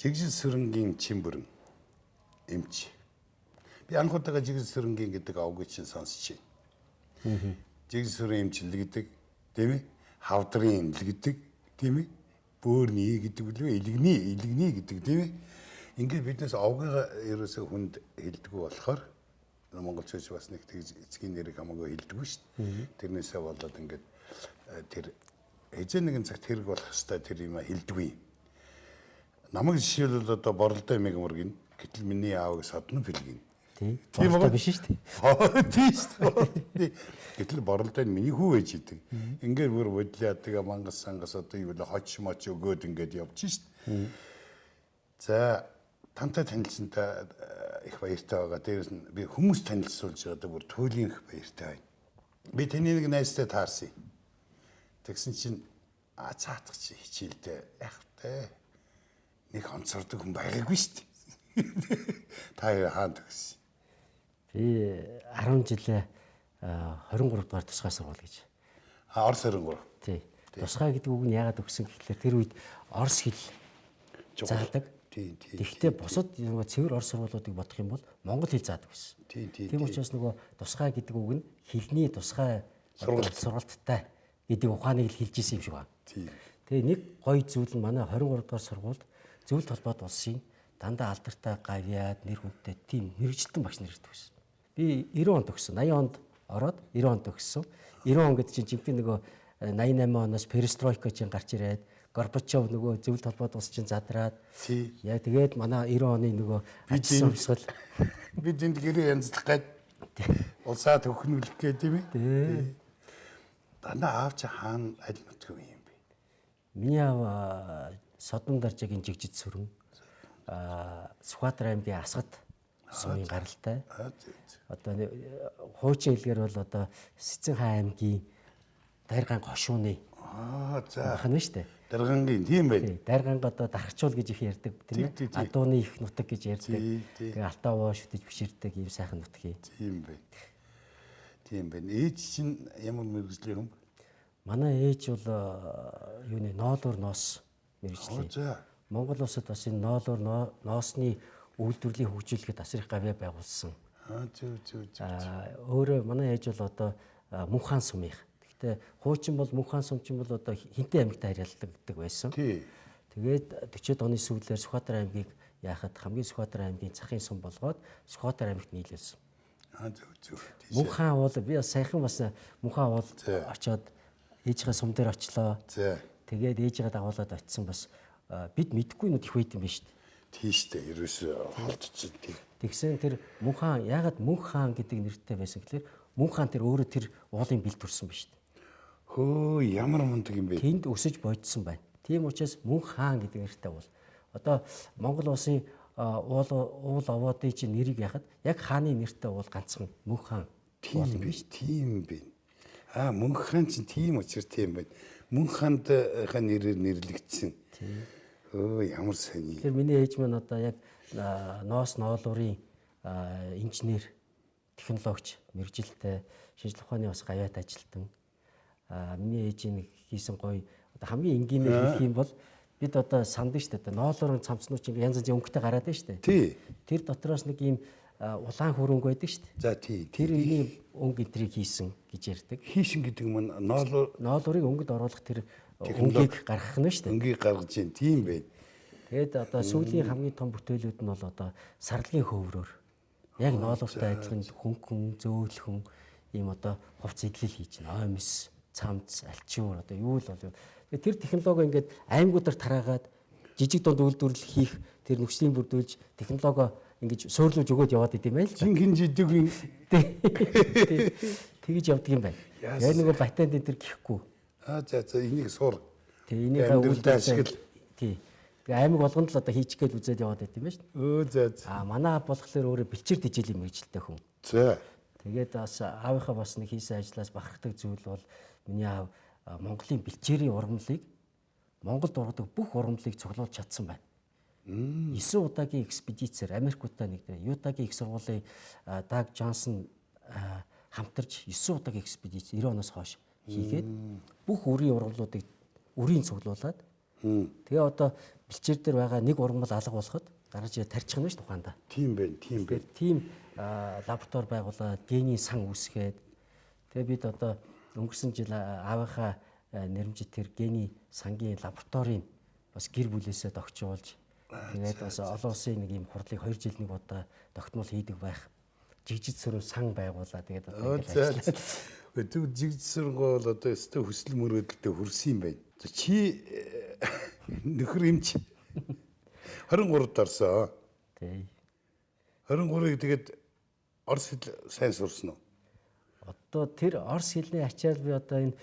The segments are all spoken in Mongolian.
Жигжил сүрэнгийн чимбүрэн эмч. Би анх удаага жигжил сүрэнгийн гэдэг овгийг чинь сонсч байна. Жигжил сүрэн эмчил гэдэг, тийм ээ? Хавдрын эмнэл гэдэг, тийм ээ? Бөөрний гэдэг үлээ, илэгний гэдэг, тийм ээ? Ингээд биднээс овгоо ерөөсөө хүнд хэлдэггүй болохоор монголчууд бас нэг тэгж эцгийн нэрийг хамаагүй хэлдэггүй шүү дээ. Тэрнээсээ болоод ингээд тэр хизээ нэгэн цагт хэрэг болох хэвээр тэр юм хэлдэггүй. Намайг жишээлбэл одоо боролдой мэгмөр гин. Гэтэл миний аавыг содно бэлгин. Тийм. Боролдой биш шүү дээ. Тийм шүү дээ. Гэтэл боролдой нь миний хүү ээж идэг. Ингээд бүр бодлоо тэгээ мангас сангас одоо юу вэ хоч моч өгөөд ингээд явж шүү дээ. За тантай танилцсантай их баяртай байгаа. Дээрээс нь би хүмүүс танилцуулж байгаадаа бүр туйлын их баяртай байна. Би таны нэг найзтай таарсан. Тэгсэн чинь а цаатах чи хичээлдээ яах вэ? Нэг онцордог хүн байгаагүй шүү дээ. Та хаана төгссөн? Би 10 жилээ 23 дугаар тусгай сургууль гэж. А Орос 23. Тий. Тусгай гэдэг үг нь яагаад өгсөн гэхлээр тэр үед орос хэл заадаг. Тий, тий. Тэгэхдээ бусад нөгөө цэвэр орос сургуулиудыг бодох юм бол монгол хэл заадаг байсан. Тий, тий. Тийм учраас нөгөө тусгай гэдэг үг нь хэлний тусгай сургалттай гэдэг ухааныг л хэлж исэн юм шиг байна. Тий. Тэгээ нэг гоё зүйл нь манай 23 дугаар сургуульд зөвлөлт холбоот улсын дандаа алдартай гавьяад нэр хүндтэй тийм мэрэгжилтэн багш нар ирдэг байсан. Би 90 онд төгссөн. 80 онд ороод 90 онд төгссөн. 90 он гэдэг чинь жинхэнэ нөгөө 88 оноос перестройка чинь гарч ирээд Горбачов нөгөө зөвлөлт холбоот улс чинь задраад. Яа тэгээд манай 90 оны нөгөө ажил хувьсгал бид энд гэрээ янзлах гээд улсаа төхнүүлэх гээд тийм ээ. Дандаа аав чи хаана аль нутгийн юм бэ? Миний аав Содон даржагийн жигжид сүрэн Сүхбаатар аймгийн Асгат сумын гаралтай. Одоо хуучин хэлгээр бол одоо Сэцэн хаан аймгийн Даргаан хошууны. За. Ах нь шүү дээ. Даргаангийн тийм байна. Даргаанг одоо дархачуул гэж их ярьдаг тийм ээ. Адууны их нутаг гэж ярьдаг. Тэгээ алтаа шүтэж биширдэг ийм сайхан нутаг юм. Тийм байна. Тийм байна. Ээж чинь ямар мэргэжлийн хүн? Манай ээж бол юуны ноолуур ноос мэргэжлийн. Монгол улсад бас энэ ноолуур ноосны үйлдвэрлэлийн хөгжүүлэхэд асар их гавьяа байгуулсан. Зөв. Өөрөө манай ээж бол одоо Мөнх хаан сумынх. Гэхдээ хуучин бол Мөнх хаан сум чинь бол одоо Хинтээ аймагтай харьяалдаг байсан. Тэгээд 40-од оны сүүлээр Сүхбаатар аймгийг яахад хамгийн Сүхбаатар аймгийн захын сум болгоод Сүхбаатар аймагт нийлүүлсэн. Зөв. Мөнх хаан бол би бас саяхан бас Мөнх хаан бол очоод ээжийнхээ сум дээр очлоо. Тэгээд ээжигээ дагуулад очисон бас бид мэдгүй нүд их байт юм байна шүү дээ. Тийм шүү дээ. Ерөөсөө холдсон тийм. Тэгсэн тэр Мөнх хаан яагаад Мөнх хаан гэдэг нэртэй байсан гэхлээр Мөнх хаан тэр өөрөө тэр уулын бэлд төрсөн байна шүү дээ. Хөө ямар мундаг юм бэ? Тэнд өсөж бодсон байна. Тийм учраас Мөнх хаан гэдэг нэртэй бол одоо Монгол улсын уул овоодын чинь нэрийг яхад яг хааны нэртэй уул ганцхан Мөнх хаан. Тийм биш, тийм байна. Мөнх хаан чинь тийм учраас тийм байна. Мөнх хаандынхаа нэрээр нэрлэгдсэн. Тийм. Өө ямар сони. Тэр миний ээж маань одоо яг ноос ноолуурын инженер, технологич, мэргэжилтэй, шинжлэх ухааны бас гавьяат ажилтан. Миний ээжийн хийсэн гоё одоо хамгийн энгийнээр хэлэх юм бол бид одоо санддаг шүү дээ. Ноолуурын цамцнууд чинь янз янзын өнгөтэй гараад байна шүү дээ. Тий. Тэр дотроос нэг ийм улаан хөрөнгө байдаг шүү дээ. За тий. Тэр ийм өнгө энтрийг хийсэн гэж ярьдаг. Хийсэн гэдэг нь ноолуурыг өнгөд оруулах тэр өнгийг гаргах нь шүү дээ. Өнгийг гаргаж байна. Тийм байна. Тэгээд одоо сүүлийн хамгийн том бүтээлүүд нь бол одоо сарлагын хөврөөр яг ноолууртай адилхан хөнгөн, зөөлхөн ийм одоо хувц эдлэл хийж байна. Оймс, цамц, альчуур одоо юу л бол. Тэгээд тэр технологи ингээд аймагуудаар тараагаад жижиг дунд үйлдвэрлэл хийх тэр нөхцөлийн бүрдүүлж технологи ингэж суурлуулж өгөөд яваад идэм байл. Жинхэнэ жидүүгийн тэгж явдаг юм байна. Яг нөгөө патент энэ төр гэхгүй. За энийг сур. Тэг энийг үйлдвэрлэл ашигла. Тий. Тэгээ аймаг болгонд л одоо хийчих гээд үзээд яваад байт юм байна шүү дээ. За. Манай аав болохоор өөрөө бэлчээр дижээлийн мэргэжилтэй хүн. За. Тэгээд бас аавынхаа бас нэг хийсэн ажлаас бахархдаг зүйл бол миний аав Монголын бэлчээрийн ургамлыг Монголд ургадаг бүх ургамлыг цуглуулж чадсан байна. 9 удаагийн экспедицээр Америкуудтай нэг дээр Ютагийн их сургуулийн Даг Джонсон хамтарч 9 удаагийн экспедиц 90 оноос хойш хийгээд бүх үрийн ургамлуудыг үрийн цуглуулад Тэгээ одоо бэлчээр дээр байгаа нэг ургамал алга болоход гарч ирээ тарчих нь шүү тухаандаа. Тийм байна, тийм байна. Тийм лаборатори байгуулаад генийн сан үүсгээд тэгээ бид одоо өнгөрсөн жил аавынхаа нэрмжит тэр гений сангийн лабораторийг бас гэр бүлээсээ тогтчуулж тэгээд бас олон улсын нэг юм хурлыг 2 жил нэг удаа тогтмол хийдэг байх. Жигжид сөрөм сан байгуулаа тэгээд одоо ингэж ажиллаад. Тэгвэл жигжид сөрөнгөө бол одоо өстой хүсэл мөрөөдөлтөд хүрсэн юм байна. Чи нөхөр эмч 23-д орсон. Тий. 23-ыг тэгээд орос хэл сайн сурсан уу? Одоо тэр орос хэлний ачаал би одоо энэ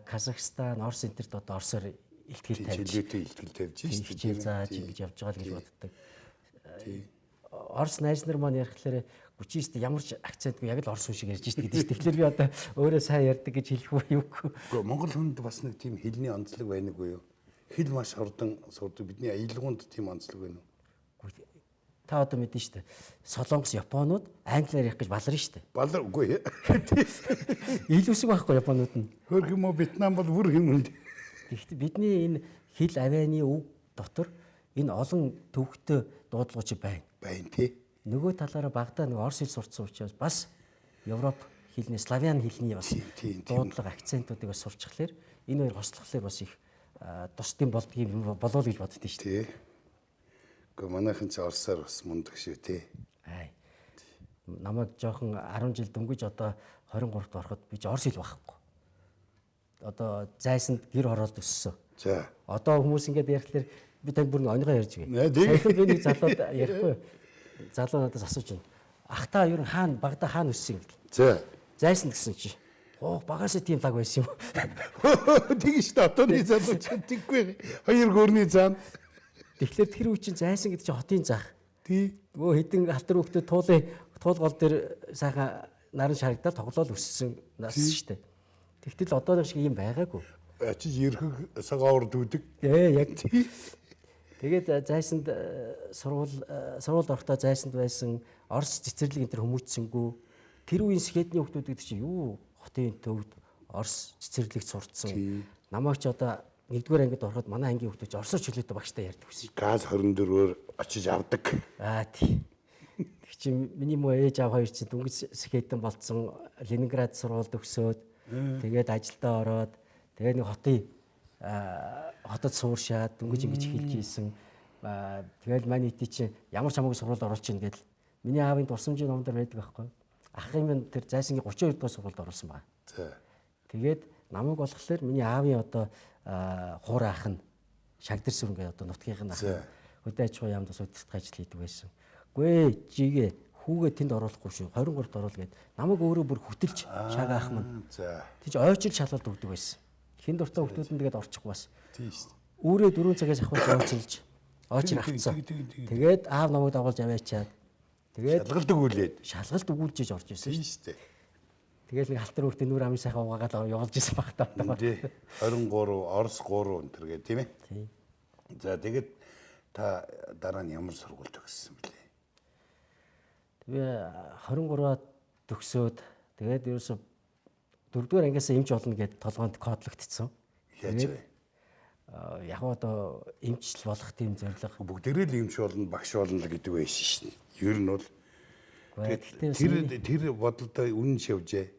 Казахстан, Орос энтерт одоо орсоор илтгэл тавьж чөлөөтэй илтгэл тавьж шүү дээ. Зааж ингэж явж байгаа л гэж боддог. Тий. Орос найз нар маань ярихлаарэ гүчист ямар ч акцентгүй яг л орос хүн шиг ярьж шít гэдэг чинь. Тэгэхээр би одоо өөрөө сайн ярьдаг гэж хэлэх үү юугүй. Үгүй Монгол хүнд бас нэг тийм хэлний онцлог байна уу юу? Хэл маш хурдан сурдаг. Бидний аялгуунд тийм онцлог байна уу? Та одоо мэднэ шүү дээ. Солонгос, Японууд англиар ярих гэж баларна шүү дээ. Балар үгүй. Ил үсэг байхгүй Японууд нь. Хөрх юм уу Вьетнам бол бүр юм үнд. Тэгэхдээ бидний энэ хэл авианы үг дотор энэ олон төвхтөө дуудлагууд байна. Байна тий. Нөгөө талаараа багадаа нэг орос хэл сурцсан учраас бас Европ хэлний, славян хэлний бас дуудлага акцентуудыг бас сурчхалаар энэ хоёр хослохлоор бас их тусдын болдгийг болов гэж боддөө шүү дээ. Гэхдээ манайхан ч орсоор бас мундаг шүү тий. Аа. Намайг жоохон 10 жил дөнгөж одоо 23-т ороход би ч орос хэл байхгүй. Одоо зайсанд гэр хороолд өссөн. За. Одоо хүмүүс ингээд ярихлаар би танд бүр нэг онгоо ярьж байгаа. Саяхан би нэг залууд ярихгүй. Залуу надаас асууж байна. Ах та ер нь хаана багада хаана өссөн гэл. За. Зайсанд гэсэн чи. Оо багасаа тийм лаг байсан юм. Тэгин шүү дээ. Одооны залуу ч тэггүй. Хоёр гөрний зам. Тэгэхээр тэр үе чинь зайсан гэдэг чинь хотын зах. Тий. Нөгөө хэдэн алтар хүүхдүүд туулын туул гол дээр сайхан наран шарагдаад тоглоол өссөн нас шүү дээ. Тэгтэл одооных шиг юм байгаагүй. Очиж ерхэг сагаавар дүүдэг. Ээ яг. Тэгээд зайсанд сургуульд орохдоо зайсанд байсан Орос цэцэрлэг энэ төр хүмүүжсэнгүү. Тэр үеийн скетний хүүхдүүд гэдэг чинь юу хотын төвд Орос цэцэрлэгт сурцсан. Намайг ч одоо нэгдүгээр ангид ороход манай ангийн хүүхдүүд ч оросоор чөлөөтэй багштай ярьдаг байсан. Газ 24-өөр очиж авдаг. Аа тий. Тэг чи миний муу ээж аав хоёр чинь дөнгөж скейтэн болцсон Ленинград сургуульд төгсөөд тэгээд ажилдаа ороод тэгээд нэг хотын хотод сууршаад дөнгөж ингэж эхэлж ийсэн. Тэгэл манай нийтий чинь ямар ч хамаагүй сургуульд оруулж ийн гэдэл. Миний аавын дурсамжийн номдор байдаг байхгүй. Ахын минь тэр зайсангийн 32 дугаар сургуульд оруулсан байна. За. Тэгээд намайг болохоор миний аавын одоо хуур ах нь Шагдэр сүрэн гэдэг одоо нутгийн ах. Хөдөө аж ахуйн яамд бас удирдах ажил хийдэг байсан. Гүй жигээ хүүгээ тэнд оруулахгүй шүү. 23-д оруул гэд намайг өөрөө бүр хөтөлж шаг ах минь. За. Тийч ойчил шалгалт өгдөг байсан. Хин дуртай хүүхдүүд нь тэгээд орчихгүй бас. Тийм шүү. Үүрээ 4 цагаас ахвал ойчилж ойчир авцсан. Тэгээд аав намайг дагуулж аваачаад тэгээд шалгалт өгүүлээд шалгалт өгүүлж иж орж ирсэн шүү дээ. Тэгэл нэг халтар хүүхдээ нүр амын сайхан угаагаад явуулж исэн баг та. Тий. 23 Орос 3 энэ төр гэ тийм ээ. Тий. За тэгээд та дараа нь ямар сургууль төгссөн бэлээ? Тэгээ 23-аа төгсөөд тэгээд ерөөсө 4-р ангиас эмч болно гэд толгоонд кодлогдсон. Яаж вэ? Яг одоо эмчл болох тийм зорилго. Бүгдээрээ л эмч болно, багш болно л гэдэг байсан шин. Ер нь бол тэр бодолтой үнэн шавжээ.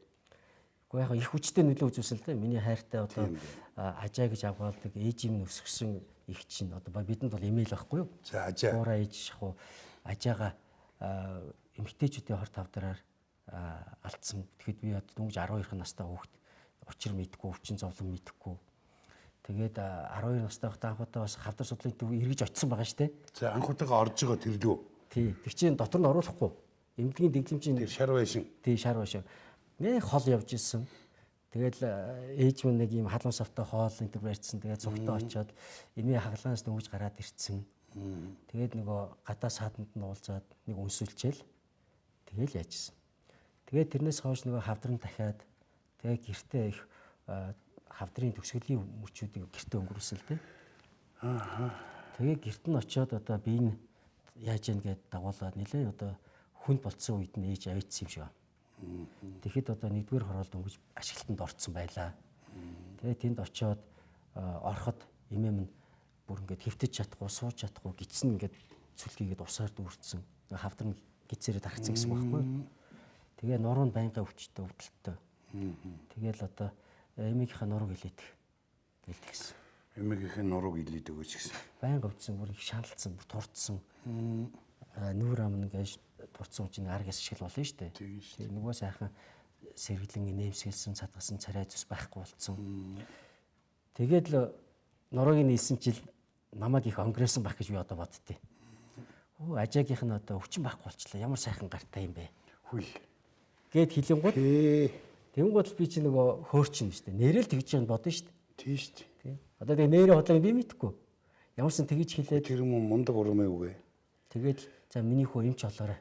Гэхдээ яг их хүчтэй нөлөө үзүүлсэн л дээ. Миний хайртай одоо ажаа гэж авгаалдаг ээж юм өсгсөн их чинь одоо бидэнд бол эмээл байхгүй юу? За ажаа. Хуура ээж шахуу ажаага эмэгтэйчүүдийн хор тавдраар алдсан. Тэгэхэд би одоо дөнгөж 12 настай хүүхэд учир мэдгүй, өвчин зовлон мэдгүй. Тэгээд 12 настай байхдаа анхудаа бас хавдар судлалын төв эргэж очисон байгаа шүү дээ. За анхудаага орж байгаа тэр лүү. Тий. Тэр чинь дотор нь оруулахгүй. Эмнэлгийн дэглэмжийн тэр шар байшин. Тий, шар байшин. Нэ хол явж исэн. Тэгэл ээж минь нэг юм халуун савтай хоол энэ төр барьцсан. Тэгээд цугтаа очиод эмээ хаглаанаас дөнгөж гараад ирцэн. Тэгээд нөгөө гадаа сааданд нь уулзаад нэг үнсүүлчихэл тэгэл яажсэн. Тэгээд тэрнээс хойш нөгөө хавдран дахиад тэгээд гэртээ их хавдрын төгсгөлийн мөчүүдийг гэртээ өнгөрүүлсэн л дээ. Аа. Тэгээ гэрт нь очиод одоо би энэ яаж яах гээд дагуулад нэлээ одоо хүнд болцсон үед нь ээж авчихсан юм шиг байна. Тэгэхэд одоо нэгдүгээр хороолд өнгөж ашиглалтанд орцсон байлаа. Тэгээ тэнд очиод ороход эмээ минь Бүр ингээд хэвтэж чадахгүй, сууж чадахгүй гидсэн ингээд цүлхийгээд усаар дүүрсэн. Хавдар нь гидсээрээ тархацсан гэсэн байхгүй. Тэгээ нуруу нь байнга өвчтөй, өвдөлттэй. Тэгээл одоо эмийнхээ нурууг илээдэг гэлдэг гэсэн. Эмээгийнхээ нурууг илээд өгөөч гэсэн. Байнга өвдсөн, бүр их шаналцсан, бүр турцсан. Нүүр ам ингээд турцсан чинь ар гэс шиг л болно шүү дээ. Тийм шүү. Нөгөө сайхан сэргэлэн нэмсгэлсэн, цадгасан царай зүс байхгүй болцсон. Тэгээд л нурууг нь илсэн чил намайг их онгороосон байх гэж би одоо боддتي. Өө ажаагийнх нь одоо өвчин байхгүй болчлаа. Ямар сайхан гартай юм бэ? Хүй. Гэт хэлэнгууд Ээ. тэнгууд би чи нөгөө хөөрчин шүү дээ. Нэрэл тэгж юм бодно шүү дээ. Тийм шүү дээ. Тий. Одоо тэгээ нэрээ хотлоо би мэдэхгүй. Ямарсан тэгж хэлээд Тэр юм мундаг урмын үг ээ. тэгээд л за миний хөө эмч олоорой.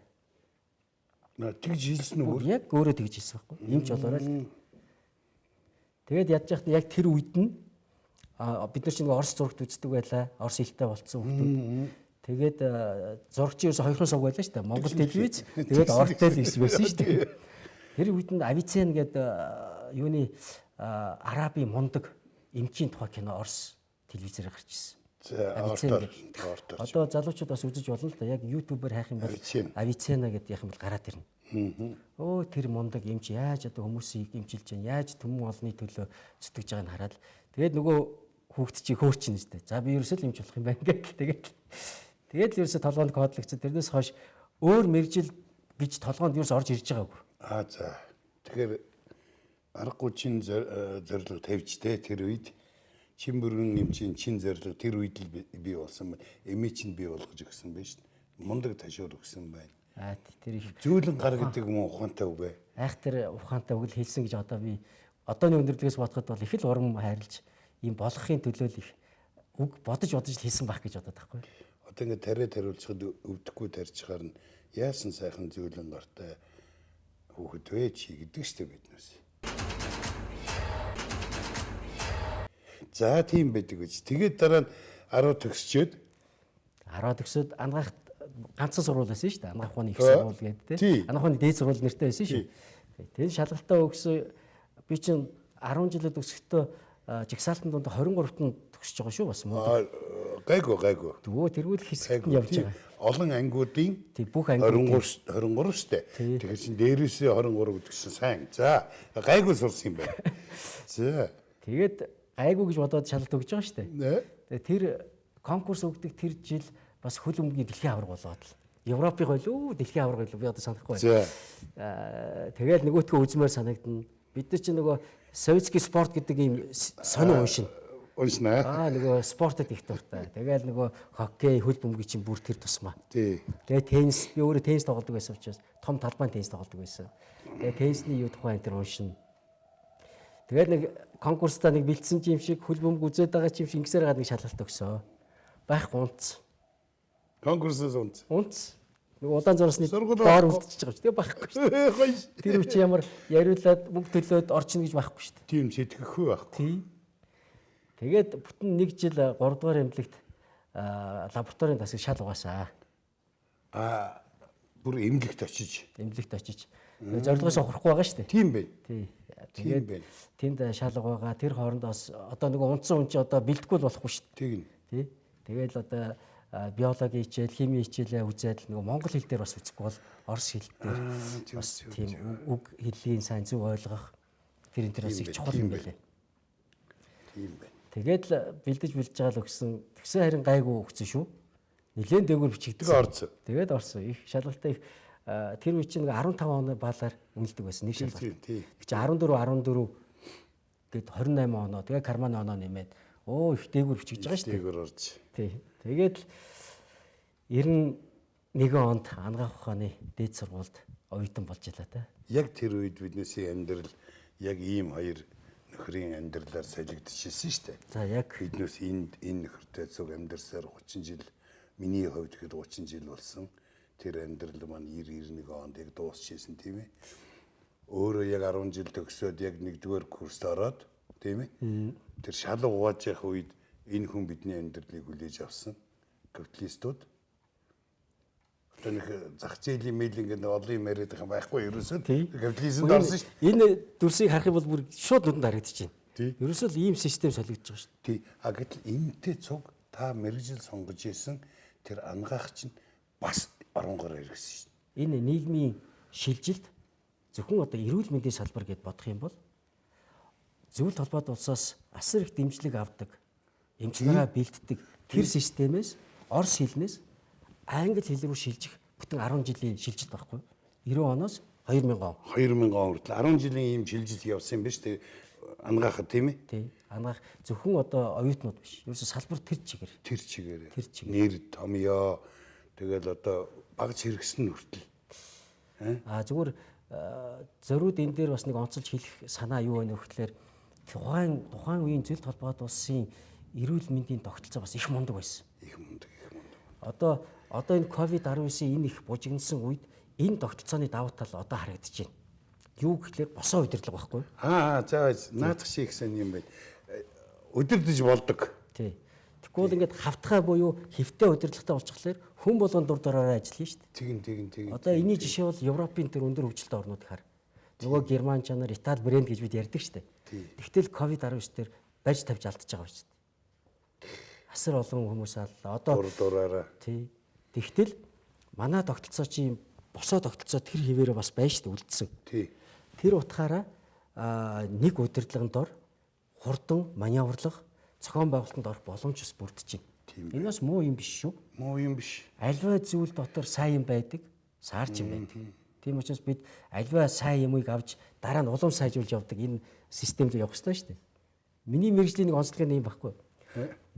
Наа тэгж хэлсэн үү? Яг өөрөө тэгж хэлсэн байхгүй. Эмч олоорой л. Тэгээд ядж яхад яг тэр үед нь бид нар чинь нөгөө Орос зурагт үздэг байлаа. Орос хэлтэй болцсон хүмүүс. Тэгээд зурагчийн ерөөсө хоёрхан суг байлаа шүү дээ. Монгол телевиз тэгээд Ортел гэсэн байсан шүү дээ. Тэр үед нь Авицен гэдэг юуны Арабын мундаг эмчийн тухай кино Орос телевизээр гарч ирсэн. За Авицен ортоор гэдэг. ортоор. Одоо залуучууд бас үзэж болно л да. Яг YouTube-ээр хайх юм бол Авиценна. Авиценна гэдэг яах юм бол гараад ирнэ. Өө тэр мундаг эмч яаж одоо хүмүүсийг эмчилж байна, яаж түмэн олонны төлөө зүтгэж байгааг нь хараад тэгээд нөгөө хүүхд чи хөөрчин шүү дээ. За би ерөөсөө л эмч болох юм байна гэдэл тэгээд л ерөөсөө толгоонд кодлогцсон. Тэрнээс хойш өөр мэрэгжил гэж толгоонд ерөөсөө орж ирж байгаагүй. Аа за. Тэгэхээр аргагүй чин зорилго тавьж те тэр үед чин бүрэн эмчийн чин зорилго тэр үед л бий болсон байна. Эмээ чинь бий болгож өгсөн байж шин. Мундаг ташуур өгсөн байна. Аа тэр их Зөөлөн гар гэдэг юм уу ухаантай үг ээ. айх тэр ухаантай үг л хэлсэн гэж одоо би одооны өндөрлөгөөс бодоход бол их л урам хайрлж ийм болгохын төлөө л их үг бодож бодож л хэлсэн байх гэж бодоод байхгүй. Одоо ингээд тариа тариулцахад өвдөхгүй тарьчихаар нь яасан сайхан зөөлөн гартай хүүхэд вэ чи гэдэг штэ биднээс. За тийм байдаг гэж. Тэгээд дараа нь 10 төгсчөөд 10 төгсөөд ангаах ганцхан сургууль байсан шүү дээ. Ангаах ухааны их Аа, сургууль гэдэг тий. тийм. Ангаах ухааны дээд сургууль нэртэй байсан шүү. Тэр шалгалтаа өгсөн би чинь 10 жилд төгсөхдөө жагсаалтын дунд 23-т нь төгсөж байгаа шүү бас мөн. аа, гайгүй гайгүй. Дөө тэргүүл хэсэгт Гайгүй. нь явж Тий. байгаа. Олон ангиудын Тий, бүх ангиудын. 23 23 штэ. Тэгэхээр чин дээрээсээ 23 гэдэг чинь сайн. За гайгүй сурсан юм байна. За. Тэгээд гайгүй гэж бодоод шалгалт өгж байгаа шүү дээ. Нэ. Тэгээ тэр конкурс өгдөг тэр жил бас хөл бөмбөгийн дэлхийн аварга болоод л. Европын байлуу, дэлхийн аварга байлуу би одоо санахгүй байна. За. Тэгэл нөгөөтгөө үзмээр санагдана. Бид нар чинь нөгөө советский спорт гэдэг ийм сонин уншина. Уншнаа. Аа нөгөө спортод их дуртай. Тэгэл нөгөө хоккей, хөл бөмбөгийн чинь бүр тэр тусмаа. Тий. Тэгээ теннис би өөрөө теннис тоглодог байсан учраас том талбайн теннис тоглодог байсан. Тэгээ теннисний юу тухайн энэ төр уншина. Тэгээд нэг конкурстаа нэг бэлдсэн юм шиг хөл бөмбөг үзээд байгаа юм шиг ингэсээр гад нэг шалгалт өгсөө. Байхгүй унц. Конкурсээс унц. Унц. Нэг улаан зурсны Сургууль доор байхгүй. үлдчихэж байгаа ч тэгээ байхгүй шүү дээ. Гоё. Тэр үчи ямар яриулаад мөнгө төлөөд орчихно гэж байхгүй шүү дээ. Тийм сэтгэхгүй байхгүй. Тий. Тэгээд бүтэн нэг жил 3 дугаар эмнэлэгт лабораторийн тасаг шал угаасаа. Аа бүр эмнэлэгт очиж. Эмнэлэгт очиж. Зорилгоос ухрахгүй байгаа шүү дээ. Тийм байх. Тий. Тийм Тэгээд байна. тэнд шал угаагаа тэр хооронд бас одоо нөгөө унтсан хүн чи одоо бэлдэхгүй л болохгүй шүү дээ. Тэгнь. Тий. Тэгэл одоо биологи хичээл, хими хичээлээ үзээд л нөгөө монгол хэл дээр бас үзэхгүй бол орос хэл дээр зөв, бас зөв, тийм үг хэллэгийн сайн зөв ойлгох тэр энэ төр бас Тийм их байна, чухал тийм юм байна. байлээ. Тийм байна. Тэгээд л бэлдэж бэлдэж байгаа л өгсөн. Тэгсэн харин гайгүй өгсөн шүү. Нилээн дээгүүр бичигдсэн. Тэгээ орсон. Тэгээд орсон. Их шалгалтаа их тэр үе чинь нэг 15 оны баалаар үнэлдэг байсан нэг шалгалт. Тийм, тийм. Тэг чи 14 14 гээд 28 оноо тэгээ карманы оноо нэмээд өө их дээгүүр бичигдэж байгаа шүү дээ. Дээгүүр орж. Тий. Тэгээд л 91 онд ангаах ухааны дээд сургуульд оюутан болж илаа та. Яг тэр үед биднээсийн амьдрал яг ийм хоёр нөхрийн амьдралаар солигдчихсэн шүү дээ. За яг Биднээс энд энэ нөхөртэй цуг амьдарсаар 30 жил миний хувьд гэхэд 30 жил болсон. Тэр амьдрал маань 90 91 онд яг дуусчихсэн тийм ээ. Өөрөө яг 10 жил төгсөөд яг нэгдүгээр курст ороод тийм ээ. Тэр шалга угааж явах үед энэ хүн бидний амьдралыг хүлээж авсан капиталистууд одоо нэг зах зээлийн мэйл ингээд нэг олон юм яриад байгаа юм байхгүй ерөөсөө Тий. капитализмд орсон шүү дээ. Энэ дүрсийг харах юм бол бүр шууд нүдэнд харагдаж байна. Тий. Ерөөсөө л ийм систем солигдож байгаа шүү дээ. Тий. А гэтэл энэтэй цуг Та мэргэжил сонгож исэн тэр ангаах чинь бас оронгоор эргэсэн шин. Энэ нийгмийн шилжилт зөвхөн одоо эрүүл мэндийн салбар гэд бодох юм бол зөвлөлт холбоот улсаас асар их дэмжлэг авдаг, эмч нараа бэлддэг тэр системээс орос хэлнээс англи хэл рүү шилжих бүтэн 10 жилийн шилжилт байхгүй. 90 оноос 2000 он. 2000 он хүртэл 10 жилийн ийм шилжилт явсан юм биш үү? Ангаахад тийм ээ? Тий. Ангаах зөвхөн одоо оюутнууд биш. Ерөөсө салбар тэр чигээр. Тэр чигээр. Тэр чигээр. Нэр томьёо тэгэл одоо багж хэрэгсэн хүртэл. А зүгээр зориуд энэ дээр бас нэг онцолж хэлэх санаа юу вэ гэхээр тухайн үеийн зөвлөлт холбоот улсын эрүүл мэндийн тогтолцоо бас их мундаг байсан. Их мундаг, их мундаг. Одоо энэ ковид-19 энэ их бужигнсан үед энэ тогтолцооны давуу тал одоо харагдаж байна. Юу гэхлээр босоо удирдлага байхгүй. За наадах шиг их сайн юм байна. Удирдах болдог. Тий. Тэгэхгүй бол ингээд хавтгай буюу хэвтэй удирдлагатай болчихлоор хүн болгон дур дороороо ажиллана шүү дээ. Тэгин тэгин тэгин. Одоо энэний жишээ бол Европын тэр өндөр хөгжилтэй орнууд хар. Нөгөө Герман чанар, Итали брэнд гэж бид ярьдаг шүү дээ. Тэгтэл ковид-19 дээр барьж тавьж алдчихж байгаа шүү дээ. Асар олон хүмүүс аллаа. Одоо дур дураараа. Тий. Тэгтэл манай тогтолцоо чи босоо тогтолцоо тэр хэвээрээ бас байна шүү дээ үлдсэн. Тий. Тэр утгаараа нэг удирдлагын дор хурдан маневрлах, зохион байгуулалтанд орох боломж бас бүрдэж байна. Энэ бас муу юм биш шүү. Муу юм биш. Альва зүйл дотор сайн юм байдаг, саарч юм байдаг. Тийм учраас бид альва сайн юмыг авч дараа нь улам сайжруулж явдаг энэ систем рүү явах ёстой шүү дээ. Миний мэргэжлийн нэг онцлог нь юм баггүй.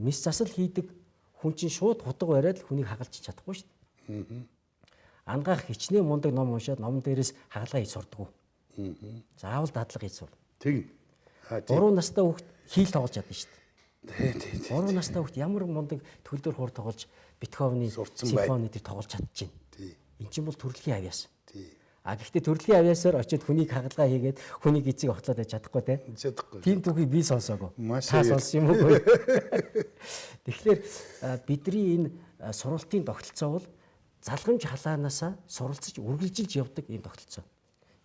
Мис засал хийдэг хүн чинь шууд хутга бариад хүнийг хагалж чадахгүй шүү дээ. Ангаах хичнээн мундаг ном уншаад номон дээрээс хагалгаа хийж сурдаг. Заавал дадлага хийж сур. Тэгнь. 3 настай хүүхд хийл тоглож чадна шүү дээ. Тий, тий. 3 настай хүүхд ямар мундаг төгөлдөр хуур тоглож Бетховений симфони дээр тоглож чадчихэв. Тий. Эн чинь бол төрөлхийн авьяас. Тий. А гэхдээ төрөлхийн авьяасаар очиод хүнийг хагалгаа хийгээд хүнийг эцэг огтлоод байж чадахгүй те. Чадахгүй. Тийм түүхийг би сонсоогүй. Та сонссон юм уу? Тэгэхээр бидний энэ сургалтын тогтолцоо бол залгамж халаанаасаа суралцаж үргэлжилж явдаг ийм тогтолцоо.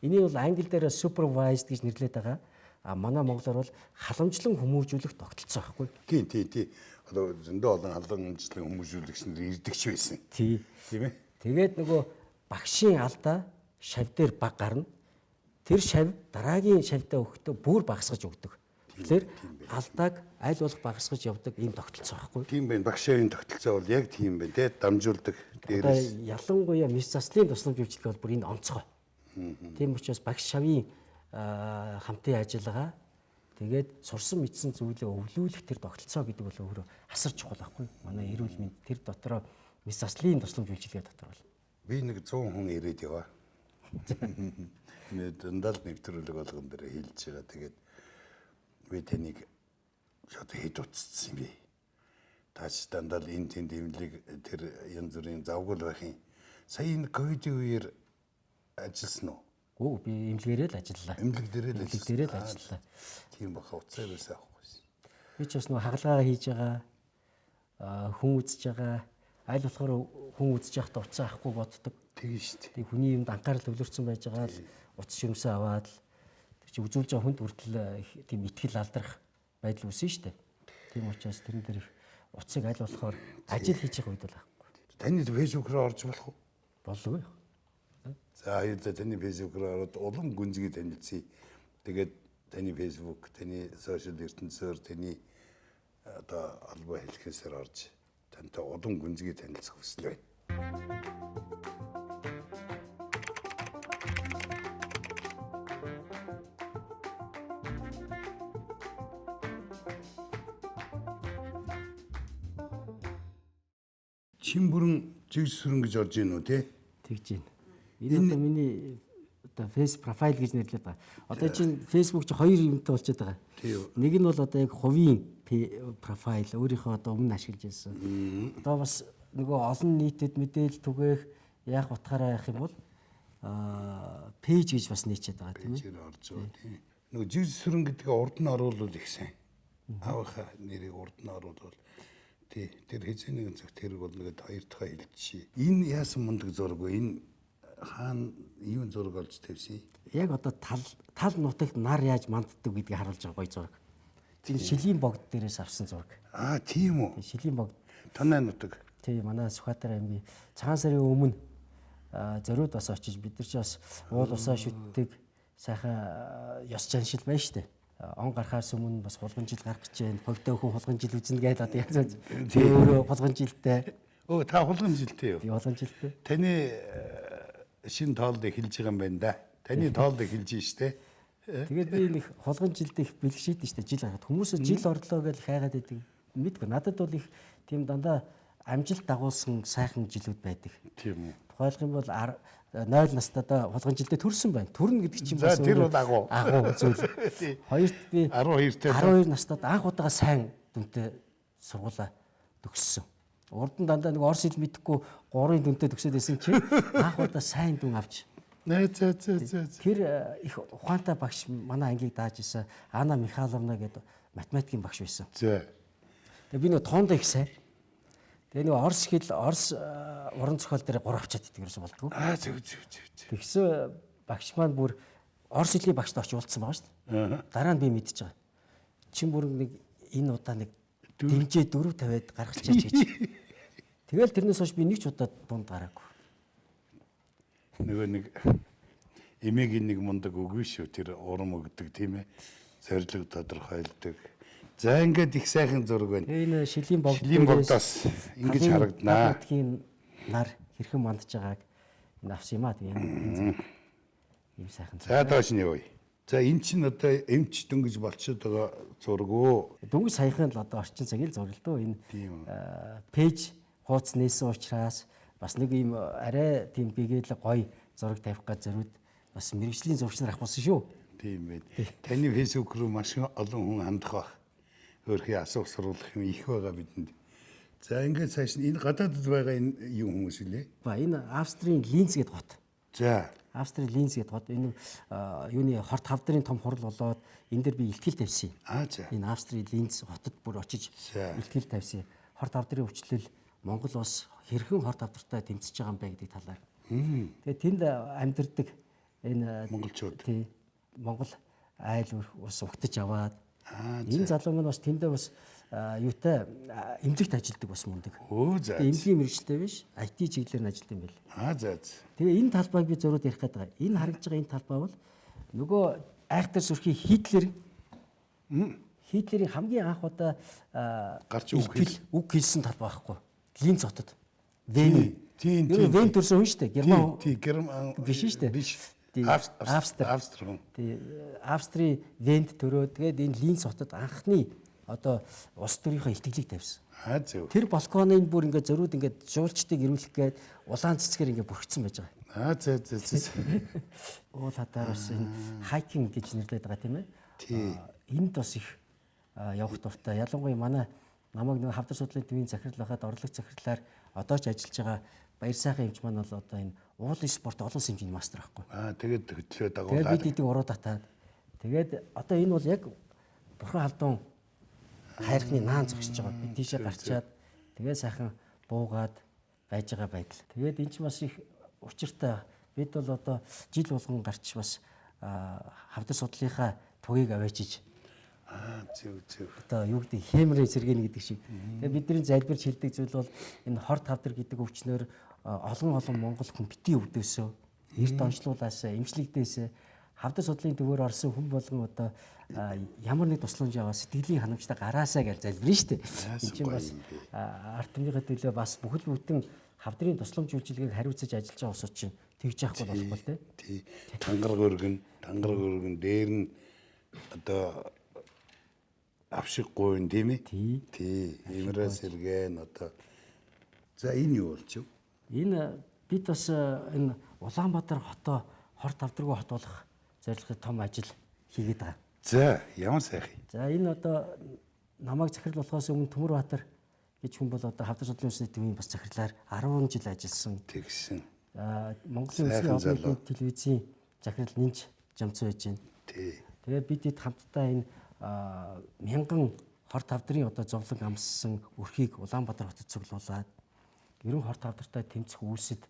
Энийг бол англи дээр supervised гэж нэрлэдэг байгаа. А манай монголоор бол халамжлан хүмүүжүүлэх тогтолцоо байхгүй. Тийм тийм тийм. Одоо зөндөө олон халамжлан хүмүүжүүлэгч нар ирдэг ч байсан. Тий. Тийм ээ. Тэгээд нөгөө багшийн алдаа шав дээр баг гарна. Тэр шав дараагийн шавдаа өгөхдөө бүр багасгаж өгдөг. Тэгэхээр алдааг аль болох багасгаж явдаг ийм тогтолцоо байхгүй. Тийм байна. Багшийн тогтолцоо бол яг тийм байна те. Дамжуулдаг дээрээс. Одоо ялангуяа мэс заслын тусламж үйлчилгээ бол бүр энэ онцгой. Тийм учраас багш шавын хамтын ажиллагаа тэгээд сурсан мэдсэн зүйлээ өвлүүлэх тэр тогтолцоо гэдэг бол өөрөө асар чухал байхгүй. Манай эрүүл мэнд тэр дотроо мэс заслын тусламж үйлчилгээ дотор бол. Би нэг 100 хүн ирээд яваа. Нэг дандаа л нэвтрүүлэг болгон дээр хэлж байгаа. Тэгээд би таныг шууд хэд утассан юм бэ? Таач дандаа л энэ тэнд имлэг тэр янз бүрийн завгүй байх юм. Сая энэ ковидын үеэр ажилласан уу? Үгүй, би эмнэлгээрээ л ажиллалаа. Эмнэлэг дээрээ л ажиллалаа. Дээрээ л ажиллалаа. Тийм баха утсаар байсан авахгүйсэн. Би ч бас нөгөө хагалгаа хийж байгаа, хүн үзэж байгаа. Аль болохоор хүн үзэж байхдаа утсаа авахгүй боддог. Тэгин шүү дээ. Тэг хүний юмд анхаарал төвлөрсөн байж байгаа л утас ширмсээ аваад л тэр чи үзүүлж байгаа хүнд хүртэл тийм итгэл алдрах байдал үүснэ шүү дээ. Тийм учраас тэрэн дээр их утсыг аль болохоор ажил хийж байгаа үед бол авахгүй. Таны Facebook руу орж болох уу? Боллоо. За аюултай таны Facebook руу ороод улам гүнзгий танилцъя. Тэгээд таны Facebook, таны сошиал ертөнцөөр таны одоо албаа хэлхээсээр орж тантай улам гүнзгий танилцах хүсэл байна. Чин бүрэн жигс сүрэн гэж орж ийн үү те? Тэгж байна. Энэ одоо миний одоо фейс профайл гэж нэрлэдэг байгаа. Одоо чинь Facebook чи хоёр юмтай болчиход байгаа. Нэг нь бол одоо яг хувийн профайл өөрийнхөө одоо өмнө ашиглаж байсан. Одоо бас нөгөө олон нийтэд мэдээлэл түгээх яах утгаараа яах юм бол пэйж гэж бас нээчээд байгаа тийм ээ. Пэйжээр орж байгаа тийм. Нөгөө жигс сүрэн гэдгээ урд нь оруулвал их сайн. Аавынхаа нэрийг урд нь оруулвал тий тэр хэзээ нэгэн цагт хэрэг болно гэдээ хоёр дахь хэлчихье. Энэ яасан мундаг зураг вэ? Энэ хаана юун зураг олж тавьсан? Яг одоо тал нутагт нар яаж манддаг гэдгийг харуулж байгаа гоё зураг. Энэ шилийн богд дээрээс авсан зураг. Аа тийм үү. Шилийн богд. Танай нутаг. Тий, манай Сүхбаатар аймгийн цагаан сарын өмнө зориуд бас очиж бид нар ч бас уул усаа шүтдэг сайхан ёс заншил байна штэ. Он гарахаас өмнө бас хулган жил гарах гэж байна. Хувьдаа хүн хулган жил үзнэ гэж одоо янз янз. Өөрөө хулган жилтэй. Өө та хулган жилтэй юу? Би хулган жилтэй. Таны шинэ тоолд эхэлж байгаа юм байна да. Таны тоолд эхэлж штэ. Тэгээд би нэг хулган жилд их бэлгшийдэн штэ жил гарахад. Хүмүүс жил орлоо гэж хайгаад байдаг. Мэдгүй надад бол их тийм дандаа амжилт дагуулсан сайхан жилүүд байдаг. Тийм үү. Тухайлах юм бол 0 настайдаа хулган жилдээ төрсэн байна. Төрнө гэдэг чинь бас тэр бол агуу. Агуу зүйл. Хоёрт би 12-тэй 12 настайд анх удаага сайн дүнтэй сургуулаа төгссөн. Урд нь дандаа нэг орос хэл мэдэхгүй 3-ын дүнтэй төгсөөд байсан чинь анх удаа сайн дүн авч. Нэ зэ зэ зэ. Тэр их ухаантай багш манай ангийг дааж исэн Анна Михайловна гэдэг математикийн багш байсан. Зэ. Тэгээ би нэг тоондоо их сайн. Тэгээ нэг орос хэл, орос уран зохиол дээр 3 авчаад идэг ерөөсө болдгоо. Аа зөв зөв зөв. Тэгсэн багш маань бүр орос хэлний багшд очиж уулзсан байгаа шүү дээ. Дараа нь би мэдчихэж байгаа. Чин бүр нэг энэ удаа нэг дэмжээ 4 тавиад гаргачихаач гэж. Тэгэл тэрнээс хойш би нэг ч удаа дунд гараагүй. Нөгөө нэг эмээгийн нэг мундаг үгүй шүү. Тэр урам өгдөг тийм ээ. Зорилго тодорхойлдог. За ингээд их сайхан зураг байна. Энэ шилийн богд. Шилийн богдоос ингэж харагданаа. Нутгийн нар хэрхэн мандж байгааг энэ авсан юм аа. Тэгээ ийм сайхан. За доош нь явъя. За эн чинь одоо эмч дөнгөж болчиход байгаа зураг уу? Дөнгөж саяхан л одоо орчин цагийн зураг л дөө. Энэ пэйж хууц нээсэн учраас бас нэг ийм арай тийм бигээл гоё зураг тавих гэж зориуд бас мэрэгжлийн зурагч нар авахулсан шүү. Тийм байна. Таны Facebook руу маш олон хүн хандах байх. Өөрхий асуух сурвалжих юм их байгаа бидэнд. За ингээд цааш нь энэ гадаадд байгаа энэ юм хүмүүс үлээ. Ба энэ Австрийн Линц гэдэг хот. За. Австрийн Линц гэдэг хот энэ юуны хорт хавдрын том хурал болоод энэ дэр би илтгэл тавьсан. Аа за. Энэ Австрийн Линц хотод бүр очиж илтгэл тавьсан. Хорт хавдрын өвчлөл Монгол улс хэрхэн хорт хавдартай тэмцэж байгаа юм бэ гэдэг талаар. Тэгээ тэнд амьдардаг энэ монголчууд. Тий. Монгол айл ус угтаж аваад энэ залуу маань бас тэндээ бас юутай эмнэлэгт ажилладаг бас мундаг. Өө за. Эмнэлгийн мэргэжилтэй биш, IT чиглэлээр нь ажилладаг юм байл. Аа за. Тэгээ энэ талбайг би зурууд ярих гэдэг. Энэ харагдж байгаа энэ талбай бол нөгөө айхтар сүрхий Хитлер Хитлерийн хамгийн анх удаа гарч үг хэлсэн талбай байхгүй. Линц хотод. Вений. Тийм тийм. Вен төрсэн хүн шүү дээ. Герман. Тийм, Герман биш шүү дээ. Биш. Австри. Австри. Тий, Австрийн Венд төрөө тэгээд энэ Линц хотод анхны одоо улс төрийнхөө илтгэлийг тавьсан. Аа зөв. Тэр балконыг бүр ингээд зөрүүд ингээд жуулчдыг ирүүлэх гээд улаан цэцгээр ингээд бүрхсэн байж байгаа. Аа зөө зөө зөө. Уул хадаар бас энэ хайкинг гэж нэрлэдэг байгаа тийм ээ. Тий. Энд бас их явах дуртай. Ялангуяа манай намайг нэг хавдар судлалын төвийн захирал байхад орлог захирлаар одоо ч ажиллаж байгаа Баяр сайхан эмч маань бол одоо энэ уулын спорт олон улсын хэмжээний мастер байхгүй. Аа тэгээд хөтлөө дагуулаад. Тэгээд бид идэг уруу татаад. Тэгээд одоо энэ бол яг бурхан халдун хайрхны наан зогсож байгаа. Би тийшээ гарчаад тэгээд сайхан буугаад байж байгаа байдал. Тэгээд энэ ч бас их учиртай. Бид бол одоо жил болгон гарч бас хавдар судлалынхаа тугийг аваачиж Аа зөв зөв. Одоо юу гэдэг хэмрийн сэргэн гэдэг шиг. Тэгээ бидний залбирч хэлдэг зүйл бол энэ хорт хавдар гэдэг өвчнөр олон олон монгол хүн битгий өвдөөсөө эрт онцлуулаасаа эмчлэгдээсээ хавдар судлалын төвөөр орсон хүн болгон одоо ямар нэг тусламж аваа сэтгэлийн ханамжтай гараасаа гэж залбирна шүү дээ. Энэ чинь бас ард түмнийхээ төлөө бас бүхэл бүтэн хавдрын тусламж үйлчилгээг хариуцаж ажиллаж байгаа улсууд чинь тэгж яахгүй болохгүй л дээ. Тий. Тангараг өргөн, тангараг өргөн дээр нь одоо авшиг гуйн тийм ээ? Тий. Имрээ сэргэн одоо. За энэ юу болчих вэ? Энэ бид бас энэ Улаанбаатар хотоо хорт авдраггүй хот болох зорилгын том ажил хийгээд байгаа. За, ямар сайхан. За энэ одоо намайг захирал болохоос өмнө Төмөрбаатар гэж хүн бол одоо хавдар судлалын үндэсний төвийн бас захирлаар 10 жил ажилласан. Тэгсэн. Монголын үндэсний олон нийтийн телевизийн захирал Нинж Жамцуу байж байна. Тий. Тэгээд бид хэд хамтдаа энэ мянган хорт хавдрын одоо зовлон амссан өрхийг Улаанбаатар хотод цуглуулад ерөн хорт хавдартай тэмцэх үйлсэд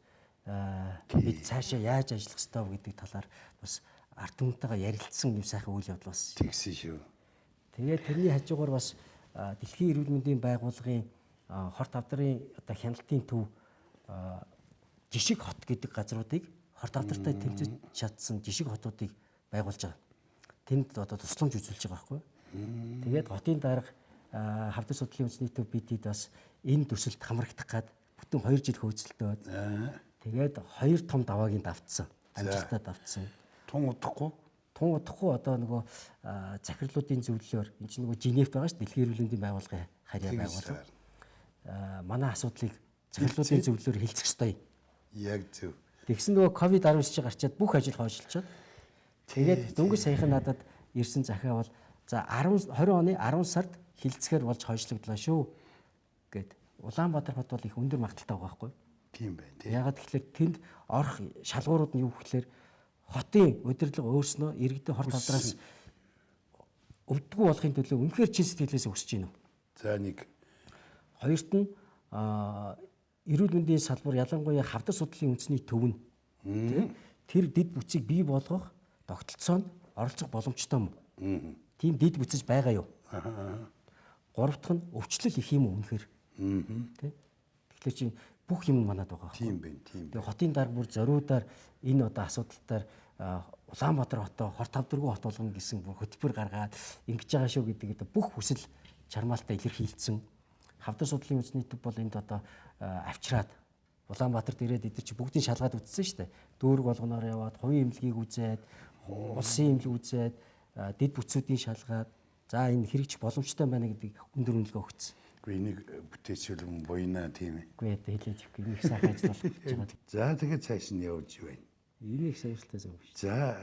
бид цаашаа яаж ажиллах ёстой вэ гэдэг талаар бас ард түмэнтэйгээ ярилцсан юм сайхан үйл явдал бас. Тэгсэн шүү. Тэгээд тэрний хажуугаар бас Дэлхийн эрүүл мэндийн байгууллагын хорт хавдрын одоо хяналтын төв жишг хот гэдэг газруудыг хорт хавдартай тэмцэж чадсан жишг хотуудыг байгуулж байгаа. Тэнд одоо тусламж үзүүлж байгаа байхгүй. Тэгээд хотын дарга хавдар судлалын үндэсний төв бидэд бас энэ төсөлд хамрагдах гад бүтэн 2 жил хөөцөлдөөд тэгээд 2 том даваагийн давтсан. Амжилттай давтсан. Тун удахгүй. Тун удахгүй одоо нөгөө захирлуудын зөвлөлөөр энэ чинь нөгөө Женевт байгаа шүү дээ. Дэлхийн эрүүл мэндийн байгууллагын харьяа байгууллага. Манай асуудлыг захирлуудын зөвлөлөөр хилцэх ёстой. Яг зөв. Тэгсэн нөгөө ковид-19 чи гарчаад бүх ажил хойшлцоод тэгээд дөнгөж саяхан надад ирсэн захиа бол за 10 20 оны 10 сард хилцэхээр болж хойшлогдлоо шүү гэд. Улаанбаатар хот бол их өндөр магталтай байгаа байхгүй. Тийм байна тий. Ягаад гэхлээр тэнд орох шалгуурууд нь юу гэхлээр хотын удирдлага өөрснөө иргэдийн хорт хавдраас өвдгүү болохын төлөө үнэхээр чин сэтгэлээс өсөж гинэ. За нэг. Хоёрт нь эрүүл мэндийн салбар ялангуяа хавдар судлалын үндэсний төв нь тэр дэд бүтцийг бий болгох тогтолцоонд оролцох боломжтой юм. Тийм дэд бүтцэж байгаа юу? Гурав дахь нь өвчлөл их юм уу үнэхээр? Тэ? Тэгэхээр чинь бүх юм манад байгаа. Тийм байна, тийм. Тэгээ хотын дарга бүр зориудаар энэ одоо асуудалтаар Улаанбаатар хотоо хорт хавдаргүй хот болгоно гэсэн бүр хөтөлбөр гаргаад ингэж байгаа шүү гэдэг одоо бүх хүсэл чармаалтаа илэрхийлсэн. Хавдар судлалын үндэсний төв бол энд одоо авчраад Улаанбаатарт ирээд эдгээр чи бүгдийг шалгаад үзсэн шүү дээ. Дүүрэг болгоноор яваад хувийн эмнэлгийг үзээд, улсын эмнэлэг үзээд, дэд бүтцүүдийн шалгаад за энэ хэрэгжих боломжтой байна гэдэг өндөр үнэлгээ өгсөн. Үгүй энийг бүтээчүүлэн буйна тийм ээ. Үгүй ээ хэлээд өгөхгүй. Энийг сайхан ажил болох гэж байгаа. За тэгээд цааш нь явж байна. Энийг саяралтай зөв биш. За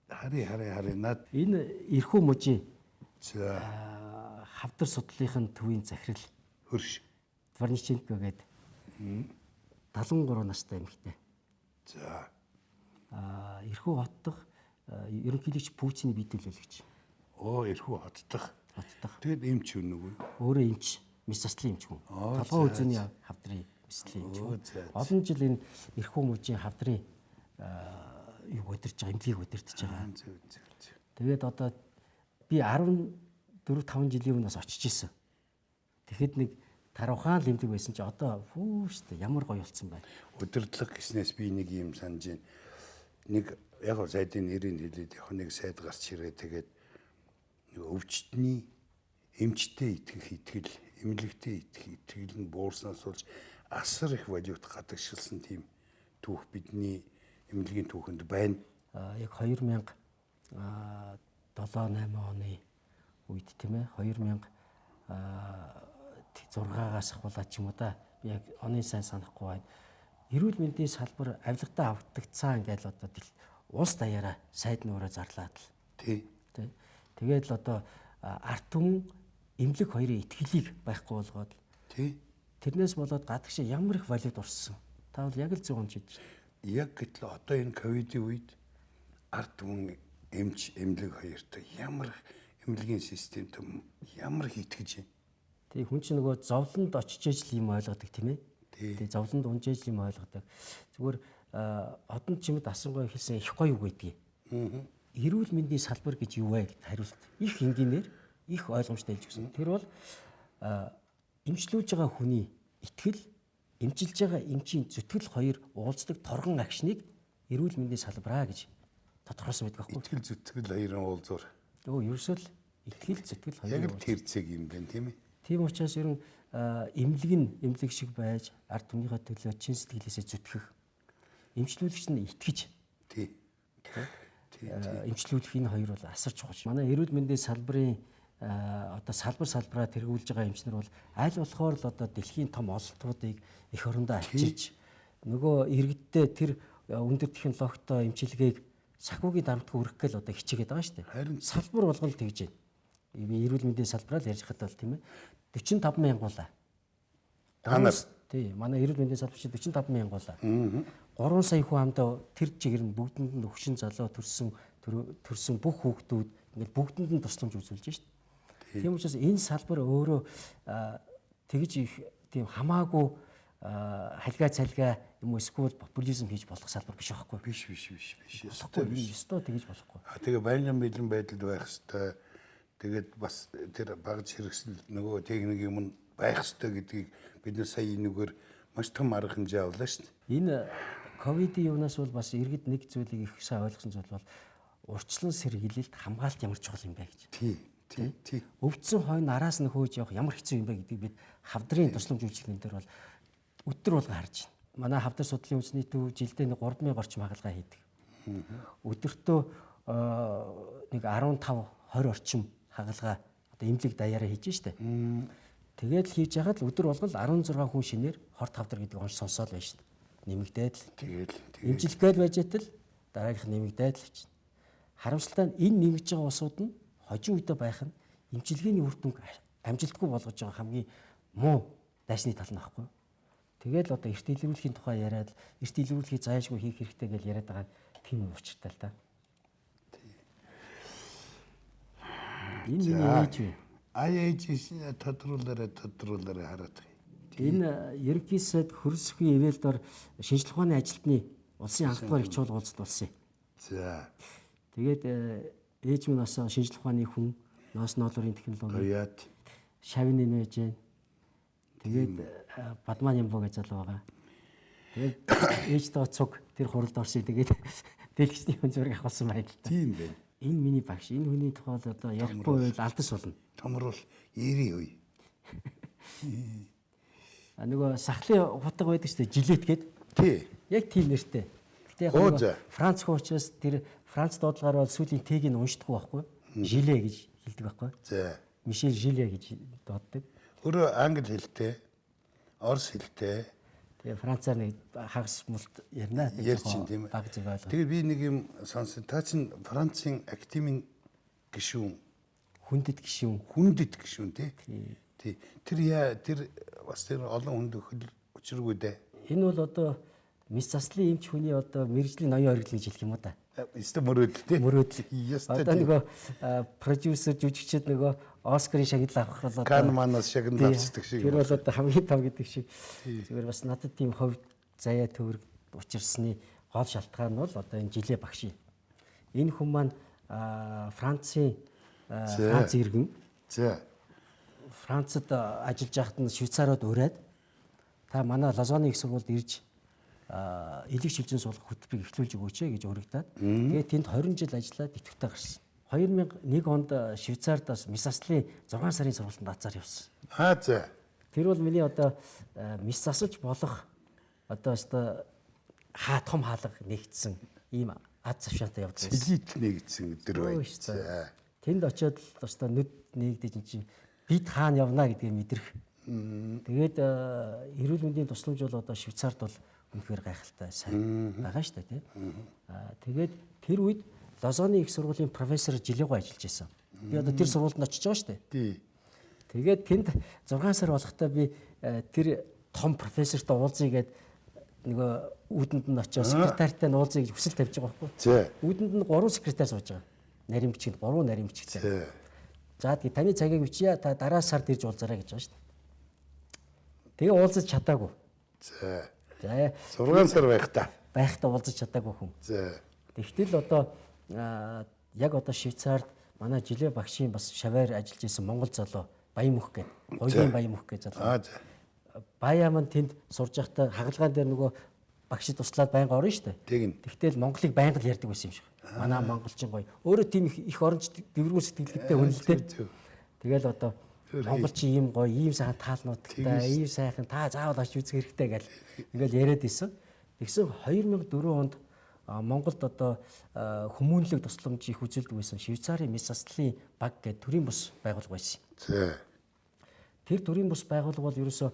хари над энэ эрхүү мужийн за хавдар судлалын төвийн захирал хөрш Дворниченко гээд 73 настай эмэгтэй. За эрхүү хот дахь ерөнхийлөгч Путиний бие төлөөлөгч. Оо эрхүү хот дахь. Хот дахь. Тэгэд эмч хүн нүгүү. Өөрөө эмч, мэс заслын эмч хүн. Толгой үзүүний хавдрын мэслийн эмч хүн. Олон жил энэ эрхүү мужийн хавдрын юу удирж байгаа, эмнэлгийг удирдах байгаа. Зөв зөв зөв. Тэгээд одоо би 14 5 жилийн өмнө бас очиж исэн. Тэгэхэд нэг тарвахаан л эмнэлэг байсан чи одоо фүү штэ ямар гоё болсон байна. Удирдлага гэснээс би нэг юм санаж байна. Нэг яг сайдын нэрийг хэлээд яг нэг сайд гарч ирээ тэгээд нэг өвчтний эмчтэй итгэх итгэл, эмнэлэгтэй итгэх итгэл нь буурснаас болж асар их валют гадагшилсан тийм түүх бидний эмнэлгийн түүхэнд байна. Яг 2007 8 оны үед тийм ээ 2006-аас ахуулаад ч юм уу да би яг оны сайн санахгүй байна. Эрүүл мэндийн салбар авилгадаа авдагцсан ингээл одоо улс даяараа сайд нүрээ зарлаад л. Тий. Тэгээд л одоо ард түмэн эмнэлэг хоёрын итгэлийг байхгүй болгоод л. Тий. Тэрнээс болоод гадагш ямар их валют урссан. Та бол яг л зөв онж хийж. Яг гэтэл одоо энэ ковидын үед ард түмэн эмч эмнэлэг хоёртой ямар эмнэлгийн системтэй ямар их итгэж байна. Тий хүн чинь нөгөө зовлонд очиж ижил юм ойлгодог тийм ээ. Тий зовлонд унж ижил юм ойлгодог. Зүгээр одон чимэд асангой хэлсэн их гоё үг байдгийг. Эрүүл мэндийн салбар гэж юу вэ гэд хариулт их энгийнээр их ойлгомжтой хэлж өгсөн. Тэр бол эмчлүүлж байгаа хүний итгэл, эмчилж байгаа эмчийн зүтгэл хоёр уулздаг торгон агшныг эрүүл мэндийн салбараа гэж тодорхойлсон байдаг байхгүй. Итгэл зүтгэл хоёрын уулзуур. Өө ерөөсөө л итгэл зүтгэл хоёрын яг л тэр цэг юм байна тийм ээ. Тийм учраас ер нь эмнэлэг нь эмнэлэг шиг байж ард түмнийхээ төлөө чин сэтгэлээсээ зүтгэх. Эмчлүүлэгч нь итгэж. Тий. Эмчлүүлэх энэ хоёр бол асар чухал. Манай эрүүл мэндийн салбарын одоо салбар салбараа тэргүүлж байгаа эмч нар бол аль болохоор л одоо дэлхийн том ололтуудыг эх орондоо авчирч нөгөө иргэддээ тэр өндөр технологитой эмчилгээг санхүүгийн дарамтгүй өргөх гээл одоо хичээгээд байгаа шүү дээ. Харин салбар болгон л тэгж байна. Эрүүл мэндийн салбараа л ярьж хахад бол тийм ээ 45 мянгуулаа. Та нар тий манай эрүүл мэндийн салбар чинь 45 мянгуулаа. 3 сая хүн амдаа тэр чигээр нь бүгдэнд нь өвчин залуу төрсөн бүх хүүхдүүд ингээл бүгдэнд нь тусламж үзүүлж шít. Тийм учраас энэ салбар өөрөө тэгж их тийм хамаагүй халгаа цалгаа юм уу эсвэл популизм хийж болох салбар биш байхгүй. Биш. Ёстой биш. Ёстой тэгж болохгүй. Тэгээ байнгын бэлэн байдалд байх ёстой. Тэгээд бас тэр багж хэрэгсэл нөгөө техник юм нь байх ёстой гэдгийг Бид нар сая энэгээр маш том арга хэмжээ авлаа шүү дээ. Энэ ковидын юунаас бол бас иргэд нэг зүйлийг их сайн ойлгосон зүйл бол урьдчилан сэргийлэлт хамгаалалт ямар чухал юм бэ гэж. Тий. Тий. Тий. Өвдсөн хойно араас нь хөөж явах ямар хэцүү юм бэ гэдгийг бид хавдрын тусламж үйлчилгээнд дээр бол өдөр болгон харж байна. Манай хавдар судлалын үндэсний төв жилдээ 3000 орчим хагалгаа хийдэг. Өдөртөө нэг 15 20 орчим хагалгаа одоо эмнэлэг даяараа хийж штэ. Тэгээд л хийж яхад л өдөр болгон 16 хүн шинээр хорт хавдар гэдэг онш сонсоол байна штэ. Нэмэгдээд л. Тэгэл Эмчилэх гээд байж тал дараагийнх нэмэгдээд л чинь. Харамсалтай нь энэ нэмэгдэж байгаа улсууд нь хожим үедээ байх нь эмчилгээний үр дүнг амжилтгүй болгож байгаа хамгийн муу дайсны тал нь байхгүй. Тэгээд л одоо эрт илрүүлэхийн тухай яриад эрт илрүүлэхийг зайлшгүй хийх хэрэгтэй гэж яриад байгаа нь тийм учиртай л да. Энэ миний ээж вэ? Ай ээж тодруулаарай тодруулаарай хараад байгаа. Энэ ерөнхий сайд хөрсөхийн ивэлд ор шинжлэх ухааны ажилтны улсын анхдугаар их чуулга уулзалт болсон юм. За. Тэгээд ээж минь бас шинжлэх ухааны хүн, ноос ноолорын технологи. Гоёат. Шавны нэж जैन. Тэгээд Бадмаа Нямбо гэж залуу байгаа. Тэгээд ээжтэйгээ цуг тэр хуралд орсон. Тэгээд дэлгэцний хүн зураг авах болсон байна л та. Тийм байна. Энэ миний багш. Энэ хүний тухай бол одоо ярихгүй байвал алдас болно. Томрол 90 үе. А нөгөө сахлын хутга байдаг шүү дээ. Жилет гээд. Тий. Яг тийм нэртэй. Гэтэ яг Франц хүн учраас тэр Франц дуудлагаар бол сүүлийн Т-г нь уншдаггүй байхгүй. Жиле гэж хэлдэг байхгүй. За. Мишель Жиле гэж дууддаг. Өөрөө англи хэлтэй, орос хэлтэй. Тэгээ Францаар нэг хагас мулт ярина. Ярьчин тийм ээ. Баг зүг ойлгоо. Тэгээ би нэг юм сонсон. Та чинь Францын академийн гишүүн, Хүндэт гишүүн. Хүндэт гишүүн тий. Тий. Тэр яа тэр бас тэр олон хүнд өхөл учиргүй дээ. Энэ бол одоо мэс заслын эмч хүний одоо мэргэжлийн ноён оргил гэж хэлэх юм уу да. Өстө мөрөөдөл тий. Мөрөөдөл. Ястай. Одоо нөгөө продюсер жүжигчид нөгөө Оскарын шагнал авах бол одоо Кан манаас шагнал авчдаг шиг. Тэр бол одоо хамгийн том гэдэг шиг. Зүгээр бас надад тийм хувь заяа төвөрг учирсны гол шалтгаан нь бол одоо энэ жилээ багш юм. Энэ хүн маань Францын Франц иргэн. За. Францад ажиллаж байхад нь Швейцарууд ураад та манай Лозанны их сургуульд ирж элэг шилжин суулгах хөтөлбөрийг эхлүүлж өгөөч гэж урагдаад тэгээд тэнд 20 жил ажиллаад идэвхтэй гарсан. 2001 онд Швейцард бас мэс заслын 6 сарын сургалтанд азар явсан. Аа за. Тэр бол миний одоо мэс засалж болох одоо өстой хаа том хаалга нэгдсэн ийм ад завшаантай явдаг байсан. Элит нэгдсэн өдөр байна. За. Тэнд очиод л өстой нүд нэгдэж ин чинь бид хаана явна гэдгийг мэдрэх. Тэгээд эрүүл мэндийн тусламж бол одоо Швейцард бол үнэхээр гайхалтай сайн байгаа шүү дээ тий. Тэгээд тэр үед Лозанны их сургуулийн профессор Жилэгөө ажиллаж байсан. Би одоо тэр сургуульд очиж байгаа шүү дээ. Тий. Тэгээд тэнд 6 сар болохтой би тэр том профессортой уулзъя гээд нөгөө үүдэнд нь очиж секретарьтай нь уулзъя гэж хүсэл тавьж байгаа байхгүй. За. Үүдэнд нь 3 секретарь сууж байгаа. Нарийн бичгэнд 3 нарийн бичгтэй. За. За тэгээ таны цагийг бичье та дараа сард ирж уулзаарай гэж байгаа шүү дээ. Тэгээ уулзаж чадаагүй. За. За 6 сар байх та. Байхдаа уулзаж чадаагүй хүн. За. Тэгтэл одоо яг одоо Швейцард манай жилээ багшийн бас шаваар ажиллаж исэн монгол залуу Баян мөх гэдэг. Гоёгийн Баян мөх гэж залуу. Аа за. Баяа маань тэнд сурж байхдаа хагалгаан дээр нөгөө багшид туслаад байнга орно шүү дээ. Тэгнь. Тэгтэл монголыг байнга л ярьдаг байсан юм шиг. Манай монголчин гоё. Өөрөө тийм их оронч дэвргүүн сэтгэлгээтэй хүн л дээ. Тэгэл одоо монголчин ийм гоё, ийм сайхан таалнуудтай, ийм сайхан та заавал очиж үзэх хэрэгтэй гэл ингээл яриад исэн. Тэгсэн 2004 онд Монголд одоо хүмүүнлэг тусламж их үзүүлдэг байсан Швейцарын мэс заслын баг гэдэг төрийн бус байгууллага байсан. За. Тэр төрийн бус байгууллага бол ерөөсөө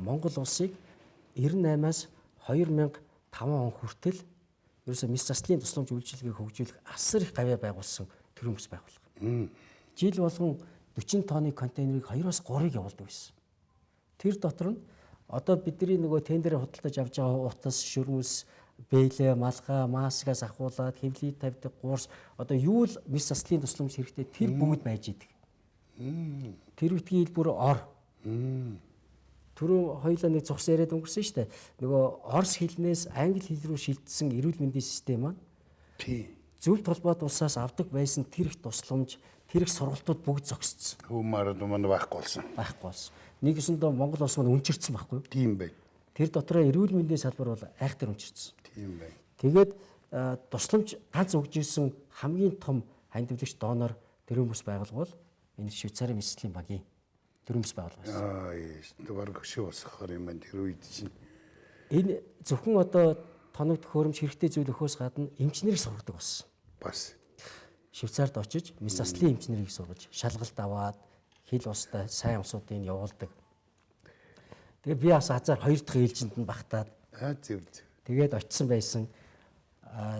Монгол улсыг 98-аас 2005 он хүртэл ерөөсөө мэс заслын тусламж үйлчилгээг хөгжүүлэх асар их гавьяа байгуулсан төрийн бус байгууллага. Жил болгон 40 тонны контейнерыг 2-оос 3-ыг явуулдаг байсан. Тэр дотор нь одоо бидний нөгөө тендерээр худалдаж авч байгаа утас, шүрмэс, бэлээ, малгай, маскаас ахуулаад хэвлий тавьдаг гуурс одоо юу л мэс заслын тусламж хэрэгтэй тэр бүгд байж идэг. Тэр битгий бүр ор. Түрүү хоёулаа нэг зогс яриад өнгөрсөн шүү дээ. Нөгөө орос хэлнээс англи хэл рүү шилжсэн эрүүл мэндийн систем маань Тий. Зөвлөлт холбоот улсаас авдаг байсан тэр их тусламж, тэр их сургалтууд бүгд зогссон. Хүмүүр маань байхгүй болсон. Байхгүй болсон. Нэгсэндээ Монгол улс маань үнчирсэн байхгүй юу? Тийм бай. Тэр дотроо эрүүл мэндийн салбар бол айхтар үнчирсэн. Тийм бай. Тэгээд тусламж ганц өгж исэн хамгийн том хандивлагч донор төрийн бүс байгууллага бол энэ Швейцарын мэслийн багийн төрийн бүс байгууллага байсан. Аа, бараг хөшөө босгохоор юм байна тэр үед чинь. Энэ зөвхөн одоо тоног төхөөрөмж хэрэгтэй зүйл өгөхөөс гадна эмчнэрийг сургадаг болсон. Бас Швейцарт очиж мэс заслын эмчнэрийг сургаж, шалгалт аваад хил устай сайн усуудыг явуулдаг. Тэгээ би бас азар хоёр дахь ээлжинд нь багтаад зөв зөв. Тэгээд очисон байсан.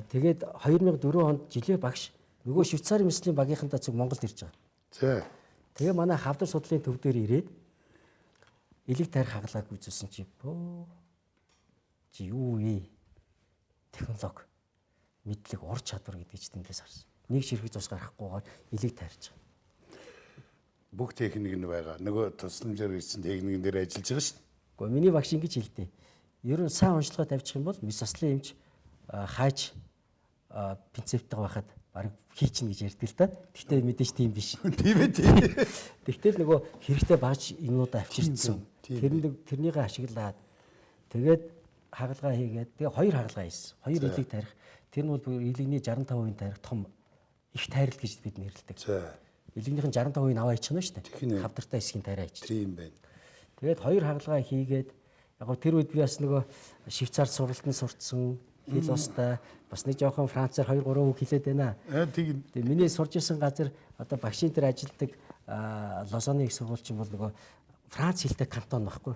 Тэгээд 2004 онд жилээ багш нөгөө Швейцарын мэслийн багийнхантаа цуг Монголд ирж байгаа. За. Тэгээ манай хавдар судлалын төв дээр ирээд элэг тарих хагалгааг үзүүлсэн чи бөө чи юу вэ? Технологи, мэдлэг, ур чадвар гэдгийг ч тэндээс харсан. Нэг ширхэг цус гарахгүйгээр элэг тарьж байгаа. Бүх техник нь байгаа. Нөгөө тусламжаар ирсэн техникэн дээр ажиллаж байгаа шүү дээ. Гэхдээ миний багш ингэж хэлдэг. Ер нь сайн уншилгаа тавьчих юм бол мэс заслын эмч хайж принциптэй байхад бараг хийчихнэ гэж ярьдаг л да. Гэхдээ мэдээж тийм биш. Тийм ээ тийм. Тэгтэл нөгөө хэрэгтэй багж юмнуудаа авчирсан. Тэрнийгээ ашиглаад тэгээд хагалгаа хийгээд тэгээ хоёр хагалгаа хийсэн. Хоёр элэг тарих. Тэр нь бол элэгний 65% тарих том их тайрал гэж бид нэрлэдэг. За. Элэгнийх нь 65% аваа ичих нь шүү дээ. Хавдартай хэсгийн тайраа ичих. Тийм байна. Тэгээд хоёр хагалгаа хийгээд яг гоо тэр үед би бас нөгөө Швейцарт сургалтанд сурцсан, хэл устай бас нэг жоохон францаар 2 3 үг хэлээд байна. Тийм. Тэгээ миний сурж исэн газар одоо багшийн дээр ажилладаг Лозанны их сургууль чинь бол нөгөө франц хэлтэй кантон байхгүй.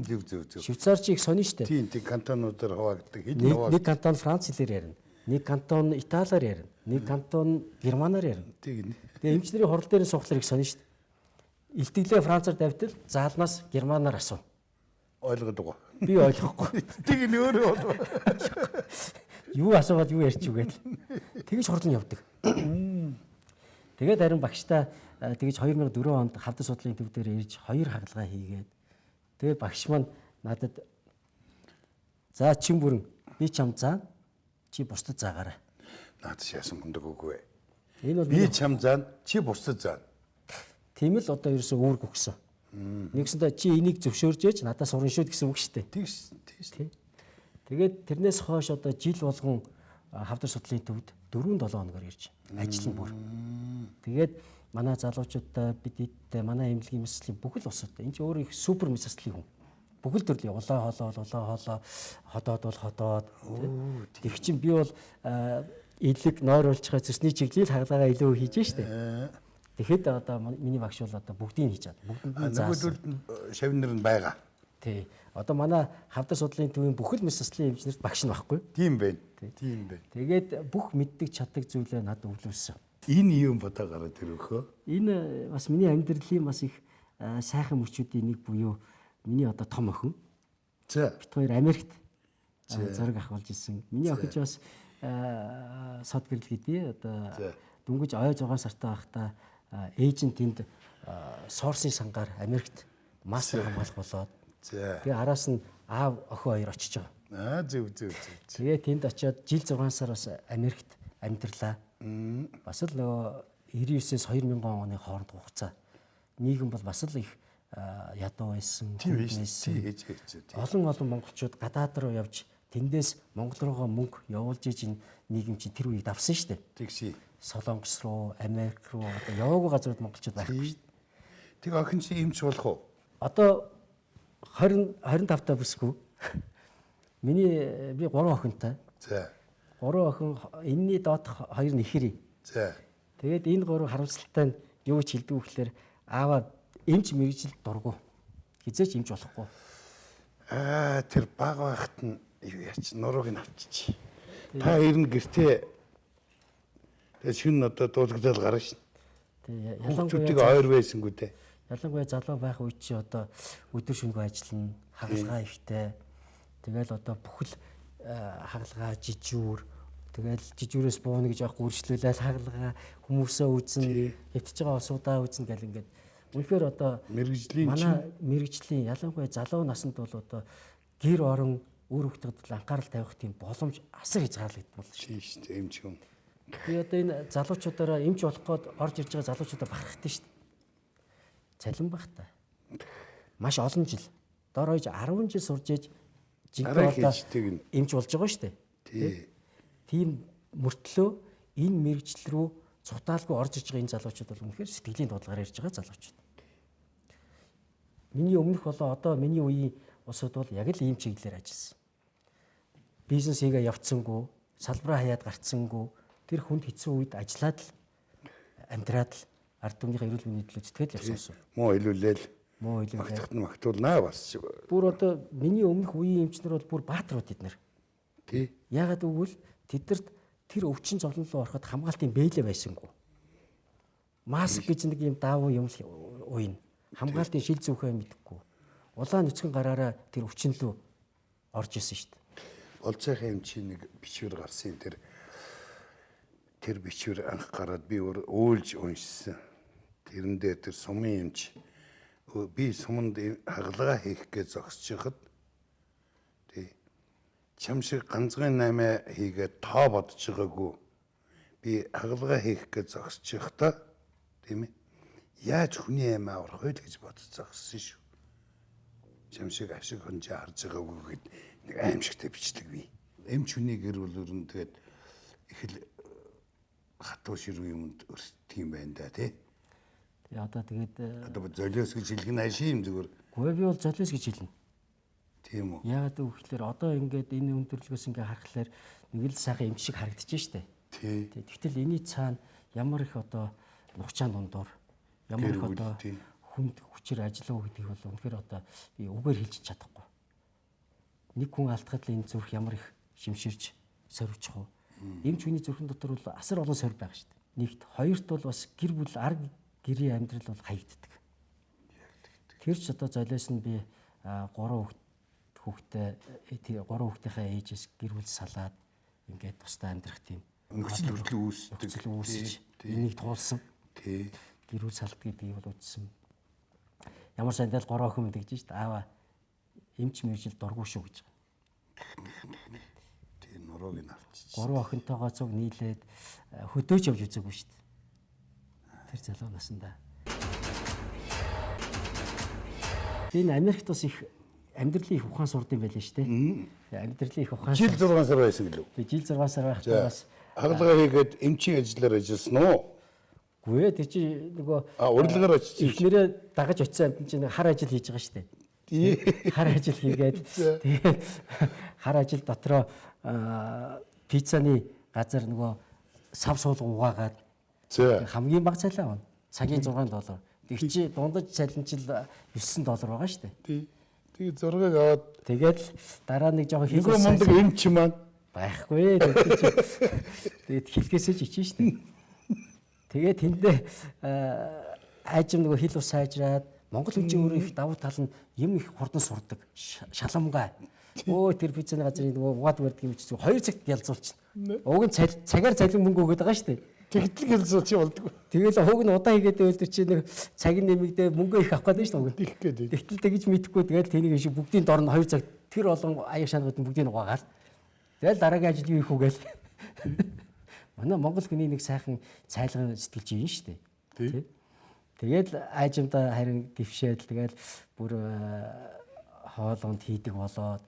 Зөв зөв зөв. Швейцар чи их сони шүү дээ. Тийм, тийм кантонуудаар хуваагддаг. Хэд хуваагддаг. Нэг кантон франц хэлээр ярина. Нэг кантон италиар ярина. Нэг кантон германаар ярина. Тийм. Тэгээ эмчнэрийн хурал дээр нь суухлаар их сони шүү дээ. Илтгэлээ францаар давтал заалнаас германаар асуу. Ойлгодог. Би ойлгохгүй. Тэг нь өөрөө бол. Юу асуугаад юу ярьчих вэ гэл. Тэгж хурдан явдаг. Тэгээд харин багштай тэгж 2004 онд хавдар судлалын төв дээр ирж хоёр хагалгаа хийгээд тэгээд багш маань надад за чин бүрэн би чам заана чи бусдад заагаарай. Наад шаасан мундаг үг вэ. Энэ бол би чам заана чи бусдад заана. Тийм л одоо ерөөсөө үүрэг өгсөн. Нэгсэндээ чи энийг зөвшөөрж ээж надаас сурна шүү гэсэн үг шүү дээ. Тэгш тэгш. Тэгээд тэрнээс хойш одоо жил болгон хавдар судлалын төвд 4-7 хоногор ирж ажиллана бүр. Тэгээд манай залуучуудтай бид эдтэй манай эмнэлгийн мэс заслын бүхэл улсуудтай энэ ч өөр их супер мэс заслын хүн. Бүхэл төрлийн улаан хоолой, улаан хоолой, ходоод бол ходоод. Тэг чинь би бол элэг нойруулчихаа цэсний чиглэл хагалгаагаа илүү хийж штэ. Тэгэхэд одоо миний багш бол одоо бүгдийг хийж чад. Бүгдэнд нь заасан. Нөгөөдөл шавнар нь байгаа. Тий. Одоо манай хавдар судлалын төвийн бүхэл мэс заслын эмчнэрт багш нь байхгүй. Тийм байна. Тийм байна. Тэгээд бүх мэддэг чаддаг зүйлээ надад өвлүүлсэн. Энэ юм бодоо гараад ирвөхөө. Энэ бас миний амьдралын бас их сайхан мөчүүдийн нэг буюу миний одоо том охин. За. Бид хоёр Америкт зураг авахулж ирсэн. Миний охин ч бас сод гэрэл гэдэг. Одоо дөнгөж ой 6 сартай байхдаа ээж нь тэнд сорсын сангаар Америкт мастер хамгаалах болоод. Тэгээ араас нь аав охин хоёр очиж байгаа. Зөв зөв зөв. Тэгээ тэнд очиод жил 6 сар бас Америкт амьдралаа. Бас л нөгөө 99-ээс 2000 оны хооронд хугацаа. Нийгэм бол бас л их ядуу байсан. Тийм Олон олон монголчууд гадаад руу явж тэндээс Монгол руугаа мөнгө явуулж иж энэ нийгэм чинь тэр үеийг давсан шүү дээ. Тэгший. Солонгос руу, Америк руу одоо яваагүй газрууд монголчууд байхгүй шүү дээ. Тэг охин чи эмч болох уу? Одоо 20 25 та бүсгүй. Миний би 3 охинтой. За. 3 охин энэний доодох хоёр нь ихэрий. За. Тэгээд энэ гурав харамсалтай нь юу гэж хэлдэг вэ гэхээр ааваа эмч мэргэжил дургу. Хизээч эмч болохгүй. Тэр баг байхад нь юу яач нурууг нь авчиж. Та ер нь гэртээ тэгээ шүн одоо дуулагдал гарна шин. Тэгээ ялангуяа ойр байсангүй дээ. Ялангуяа залуу байх үед чи одоо өдөр шөнөгүй ажиллана, хагалгаа ихтэй. Тэгэл одоо бүхэл хагалгаа жижүүр тэгэл жижүүрээс бууна гэж аахгүй үргэлжлүүлээл хагалгаа хүмүүсээ үзнэ, хэвтэж байгаа улсуудаа үзнэ гэл ингээд үнэхээр одоо мэргэжлийн манай мэргэжлийн ялангуяа залуу наснд бол одоо гэр орон үр хөвгтөд анхаарал тавих тийм боломж асар хязгаарлагдсан болно шүү. Тийм шүү дээ, эмч хүн. Би одоо энэ залуучуудаараа эмч болох гээд орж ирж байгаа залуучуудаа бахархдаг шүү дээ. Цалин баг та. Маш олон жил. Дор хаяж 10 жил сурж ээж жинхэнэ одоо эмч болж байгаа шүү дээ. Тий. Тийм мөртлөө энэ мэргэжил рүү цутаалгүй орж иж байгаа энэ залуучууд бол үнэхээр сэтгэлийн дуудлагаар ирж байгаа залуучууд. Миний өмнөх болоо одоо миний үеийн улсууд бол яг л ийм чиглэлээр ажилласан. Бизнес хийгээ явцсангүй, салбараа хаяад гарцсангүй, тэр хүнд хэцүү үед ажиллаад л амьдраад л ард түмнийхээ эрүүл мэндийн төлөө зүтгээд явсан улсууд. Муу хэлүүлээл. Муу хэлүүлээл. Магтахт нь магтуулнаа бас. Бүр одоо миний өмнөх үеийн эмчнэр бол бүр бааtruуд эднэр. Тий. Яагаад гэвэл тэдэрт тэр өвчин зовлон руу ороход хамгаалтын бэлээ байсангүй. Маск гэж нэг юм даавуу юм л уйна. Хамгаалтын шил зүүхээ мэдэхгүй. Улаан нүцгэн гараараа тэр өвчин лүү орж исэн шүү дээ. Олзайхын эмчийн нэг бичвэр гарсан тэр бичвэр анх гараад би уйлж уншсан. Тэрэн дээр тэр сумын эмч би суманд хагалгаа хийх гэж зогсож байхад тий чам шиг ганцхан 8 хийгээд тоо бодож байгаагүй. Би хагалгаа хийх гэж зогсож байхдаа тийм ээ яаж хүний амиа аврах вэ гэж бодож зогссон шүү. Чам шиг ашиг хонжоо харж байгаагүй гэд нэг аимшигтай бичлэг бий. Эмч хүний гэр бүл өрн тэгээд их л хатуу ширүү юмд өрсдөг юм байна да тий. Тэгээ одоо тэгээд одоо золиос гэж хэлэх нь ашиг юм зүгээр. Үгүй би бол золиос гэж хэлнэ. Тийм үү. Яагаад гэвэл одоо ингээд энэ өндөрлөгөөс ингээ харахаар нэг л сайхан эмч шиг харагдаж штэ. Тий. Тэгтэл энэний цаана ямар их одоо нухчаан дундуур ямар их одоо хүнд хүчээр ажиллав гэдгийг бол үнэхээр одоо би үгээр хэлж чадахгүй. Нэг хүн алдахад л энэ зүрх ямар их шимширч сорвчих уу. Эмч хүний зүрхэн дотор бол асар олон сорь байгаа шүү дээ. Нэгт, хоёрт бол бас гэр бүл арга гэрийн амьдрал бол хаягддаг. Тэр ч одоо золиос нь би 3 хүүхдтэй 3 хүүхдийнхээ ээжээс гэр бүл салаад ингээд тусдаа амьдрах тийм нөхцөл хүртэл үүсдэг. Нөхцөл үүсэж энийг туулсан. Тий. Гэр бүл салт гэдгийг бол үзсэн. Ямар сандал 3 охин мэдэж шít. Аава эмч мэржил дургу шүү гэж. Тий, нурууг нь авчиж. 3 охинтойгоо цуг нийлээд хөдөөж явж үзээгүй шүү дээ. Тэр залуу насандаа. Энэ Америкт бас их амьдралын их ухаан сурд юм байлээ шүү дээ. Амьдралын их ухаан. Жил 6 сар байсан гэлүү. Тэг жил 6 сар байхдаа бас хагалгаа хийгээд эмчийн ажиллаар ажилласан уу? Үгүй ээ, тэр чи нөгөө урилгаар очиж эхнэрээ дагаж очисон амьтан чинь хар ажил хийж байгаа шүү дээ. Хар ажил хийгээд тэгээд хар ажил дотроо пиццаны газар нөгөө сав суулга угаагаад хамгийн бага цалин авна. Цагийн $6. Тэг чи дундаж цалин чил $9 байгаа шүү дээ. Тэгээ 6-ыг аваад тэгээд дараа нэг жоохон хийх нөгөө мундаг эмч маань байхгүй. Тэгээд хэлгээсээ ч ичин шүү дээ. Тэгээд тэндээ айжим нөгөө хил ус сайжраад Монгол хүн чинь өөрөө их давуу тал нь юм их хурдан сурдаг. Шаламгай. Өө тэр пиццаны газрын нөгөө угаад барьдаг юм чи 2 цагт ялзуулчихна. Уг нь цагаар цалин мөнгө өгöd байгаа шүү дээ. Тэгтэл ялзуулчих болдгоо. Тэгэл уг нь удаан хийгээд байвал чи нэг цаг нэмэгдээ мөнгө их авах гэдэг шүү дээ уг нь. Тийх гээд. Тэгтэл тэгж мэдэхгүй тэгэл тэнийг шиг бүгдийн дор нь 2 цаг тэр олон аяг шанагууд нь бүгдийг угаагаал. Тэгэл дараагийн ажил юу хийх үү гээл. Манай Монгол хүний нэг сайхан цайлган сэтгэл зүйн шүү дээ. Тий. Тэгэл айжимдаа харин дэвшээл тэгэл бүр хоолонд хийдэг болоод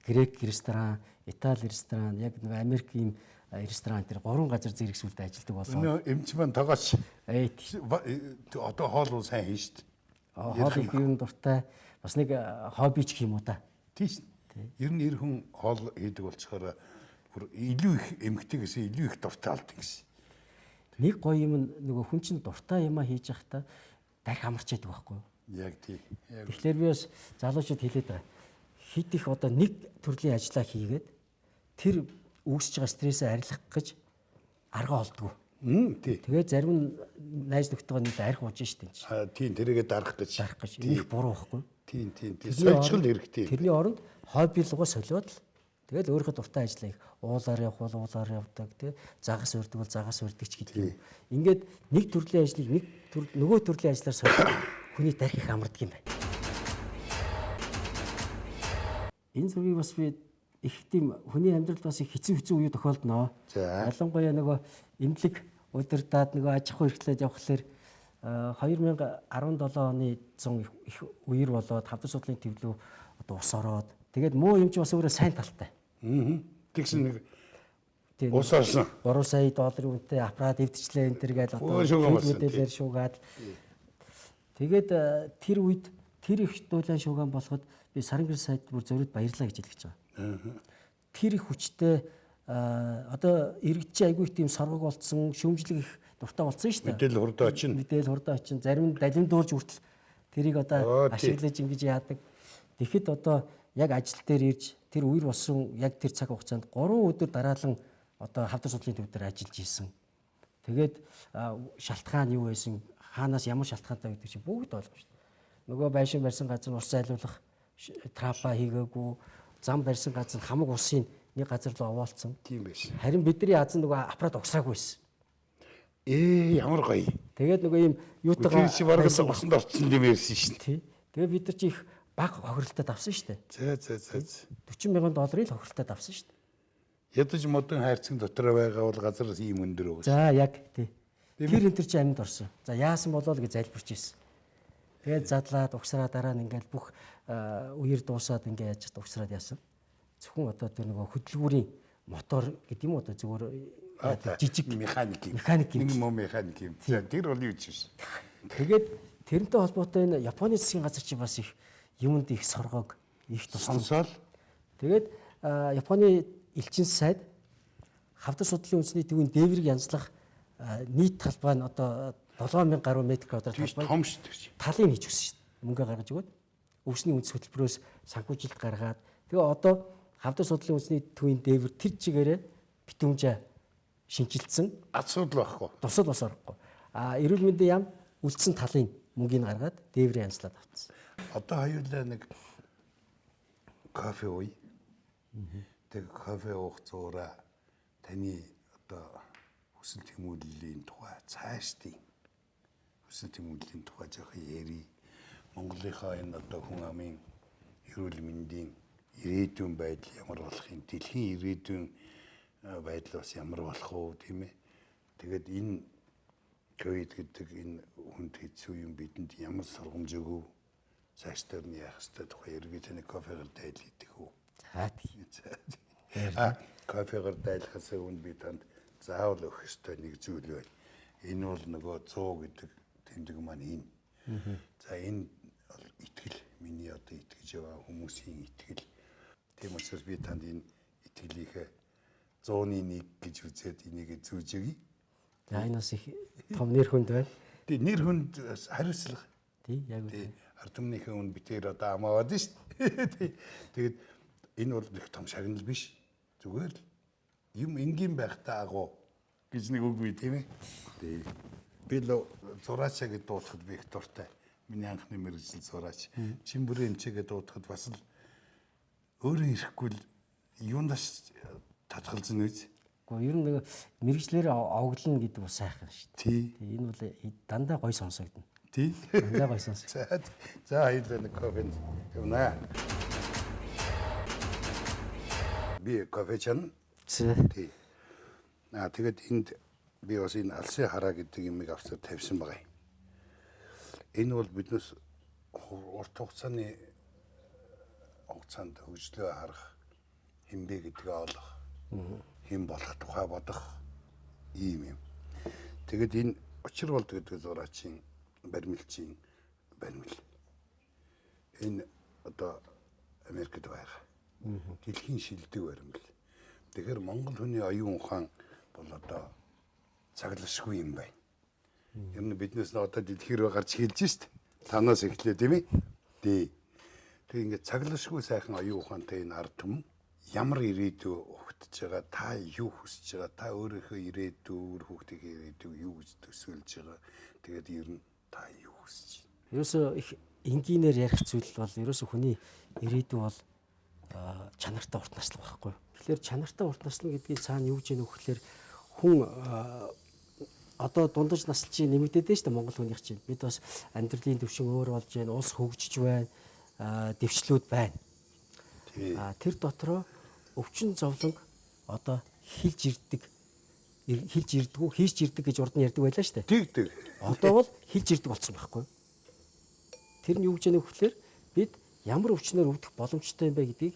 грек ресторан, итали ресторан, яг нэг Америкийн ресторан тэр 3 газар зэрэг сүлд ажилладаг болоо. Өнөө эмч маань тогооч. Одоо хоол уу сайн хийн шүү дээ. Хоол их юм дуртай. Бас нэг хобби ч гэх юм уу та. Тийм шүү. Ер нь эр хүн хоол хийдэг болцохоор бүр илүү их эмгтээгээсээ илүү их дуртай болдог гэсэн. Нэг гоё юм нөгөө хүн чинь дуртай юмаа хийж явахдаа дарх амарч яадаг байхгүй юу? Яг тий. Тэгэхээр би бас залуучууд хэлээд байгаа. Хит их одоо нэг төрлийн ажлаа хийгээд тэр үүсэж байгаа стрессээ арилгах гэж арга олдгоо. Тий. Тэгээд зарим нь найз нөхдөйгөө нийлээ арх ууж штэ энэ чинь. Аа тийм тэрийгэ дарах гэж. Дарах гэж. Их буруу байхгүй юу? Тийм тийм. Сольцгол хэрэгтэй. Тэрний оронд хобби руугаа солиод л тэгэл өөрийнхөө дуртай ажлаа их уулаар явах бол уулаар явдаг тий. Загас урьдаг бол загас урьдаг ч гэдэг юм. Ингээд нэг төрлийн ажлыг нэг нөгөө төрлийн ажлаар солиод хүний дарх их амардаг юм байна. Энэ зүрийг бас би их тийм хүний амьдралд бас их хэцүү хэцүү үе тохиолдноо. За. Ялангуяа нөгөө эмнэлэг удирдаад нөгөө аж ахуй эрхлээд явхлаар 2017 оны 100 их үер болоод хавдар судлалын төвлөө одоо ус ороод тэгээд муу юм чи бас өөрөө сайн талтай. Тэгсэн нэг ус орсон. 3 сая долларын үнэтэй аппарат эвдчлээ энэ төр гээл одоо мэдээлэлээр шуугаад. Тэгээд тэр үед тэр их дуулан шуугаан болоход би Сарангэр сайд бүр зориуд баярлаа гэж хэлэх гэж байгаа. Тэр их хүчтэй одоо иргэдчийн айгүй их тийм соргог болцсон, шүүмжлэг их дуртай болцсон шүү дээ. Мэдээлэл хурдан очин. Мэдээлэл хурдан очин. Зарим нь далимдуулж хүртэл тэрийг одоо ашиглаж ингэж яадаг. Тэгэхэд одоо яг ажил дээр ирж тэр үер болсон яг тэр цаг хугацаанд 3 өдөр дараалан одоо хавдар судлалын төв дээр ажиллаж исэн. Тэгээд шалтгаан юу байсан, хаанаас ямар шалтгаантай гэдэг чинь бүгд ойлгомжтой. Нөгөө байшин барьсан газар ус зайлуулах трапа хийгээгүй, зам барьсан газар хамаг усын нэг газар руу овоолцсон. Тийм байсан. Харин бидний азан нөгөө аппарат угсраагүй байсан. Ямар гоё. Тэгээд нөгөө ийм юутайгаа тэр чи бараг л усанд орцсон юм ярьсан шүү дээ. Тэгээд бид нар чи их бага хохиролтой давсан шүү дээ. За. 40 мянган долларын л хохиролтой давсан шүү дээ. Ядаж модон хайрцаг дотор байгаа бол газар ийм өндөр байгаа. За яг тий. Тэр энэ төр чи амьд орсон. За яасан болоо л гэж залбирч ирсэн. Тэгээд задлаад угсраа дараа нь ингээл бүх үер дуусаад ингээ яаж угсраад яасан. Зөвхөн одоо тэр нөгөө хөдөлгүүрийн мотор гэдэг юм уу одоо зүгээр жижиг механик юм. Нэг муу механик юм. Тэр бол юу ч биш. Тэгээд тэрнтэй холбоотой энэ Японы засгийн газар чи бас их юмд их соргог, их тусалсан. Тэгээд Японы элчин сайд хавдар судлалын үндэсний төвийн дээврийг янзлах нийт талбай нь одоо 7000 гаруй метр квадрат талбай том шүү дээ. Талыг хийж өгсөн шүү дээ. Мөнгө гаргаж өгөөд өвсний үндэс хөтөлбөрөөс санхүүжилт гаргаад тэгээ одоо хавдар судлалын үндэсний төвийн дээвэр тэр чигээрээ битүүмжээ шинжилсэн. Асуудал байхгүй. Тусал бас орохгүй. А эрүүл мэндийн яам үлдсэн талын мөнгийг гаргаад дээврээ янзлаад авчихсан. Одоо хоёулаа нэг кофе ууя. Тэг кофе уух зуураа таны одоо хүсэл тэмүүллийн тухай цаашдын хүсэл тэмүүллийн тухай жоохон ярий. Монголынхаа энэ одоо хүн амын эрүүл мэндийн ирээдүйн байдал ямар болох юм, дэлхийн ирээдүйн байдал бас ямар болох уу, тийм ээ. Тэгээд энэ ковид гэдэг энэ хүнд хэцүү юм бидэнд ямар сургамж өгөв? Цаашдаар нь яах ёстой тухай ерөнхий таны кофегаар дайл идэх үү? За тийм. Кофегаар дайлахаас өмнө би танд заавал өгөх ёстой нэг зүйл байна. Энэ бол нөгөө 100 гэдэг тэмдэг маань энэ. За энэ бол итгэл, миний одоо итгэж байгаа хүмүүсийн итгэл. Тийм учраас би танд энэ итгэлийнхээ 100-ны 1 гэж үзээд энийг зүүж өгье. За энэ бас их том нэр хүнд байна. Тий, нэр хүнд хариуцлага. Тий, яг үгүй. Ард түмнийхээ үнд битээр одоо амааваад нь шүү дээ. Тий. Тэгээд энэ бол их том шагнал биш. Зүгээр л юм энгийн байхдаа агуу гэж нэг үг бий, тийм ээ. Тий. Би л зураачаа гэж дуудахад би их дуртай. Миний анхны мэргэжил зураач. Чимбүрийн эмчээгээ дуудахад бас л өөрөө ирэхгүй л юундаш татгалзан үз. Гэхдээ ер нь нэг мэргэжлээр овоглоно гэдэг бас сайхан шүү дээ. Тий. Энэ бол дандаа гой сонсогдно. Тий. Дандаа гой сонсогдно. За хоёулаа нэг кофенд явнаа. Би кофе чан. Тий. Тэгээд энд би бас энэ алсын хараа гэдэг юмыг авчир тавьсан байгаа юм. Энэ бол биднээс урт хугацааны хугацаанд хөгжлөө харах, хинбэ гэдгээ олох, хэн болох тухай бодох ийм юм. Тэгэд энэ учир болд гэдэг зураачийн баримлчийн баримл. Энэ одоо Америкт байгаа. Дэлхийн шилдэг баримл. Тэгэхээр Монгол хүний оюун ухаан бол одоо цаглашгүй юм байна. Ер нь биднээс нь одоо дэлхий рүү гарч хэлж шít. Танаас эхлэе тийм ээ. Тий. Тэг ингээд цаглашгүй сайхан оюун ухаантай энэ ард түмэн ямар ирээдүй угтж байгаа, та юу хүсэж байгаа, та өөрийнхөө ирээдүй, өөр хүүхдийнхээ ирээдүйг юу гэж төсөөлж байгаа. Тэгээд ер нь та юу хүсэж байна? Ерөөсөө их энгийнээр ярих зүйл бол ерөөсөө хүний ирээдүй бол чанартай урт наслах байхгүй. Тэгэхээр чанартай урт наслах гэдгийг цаана юу гэж нөхөх гэхээр хүн одоо дундаж насал чинь нэмэгдээд байна шүү дээ Монгол хүнийх чинь. Бид бас амьдралын түвшин өөр болж байна, улс хөгжиж байна, дэвшлүүд байна. Тэр дотроо өвчин зовлон одоо хилж ирдэг хилж ирдгүү, хийж ирдэг гэж урд нь ярьдаг байлаа шүү дээ. Тэг. Одоо бол хилж ирдэг болсон байхгүй юу? Тэр нь юу гэж яах вэ гэхээр бид ямар өвчнөр өвдөх боломжтой юм бэ гэдгийг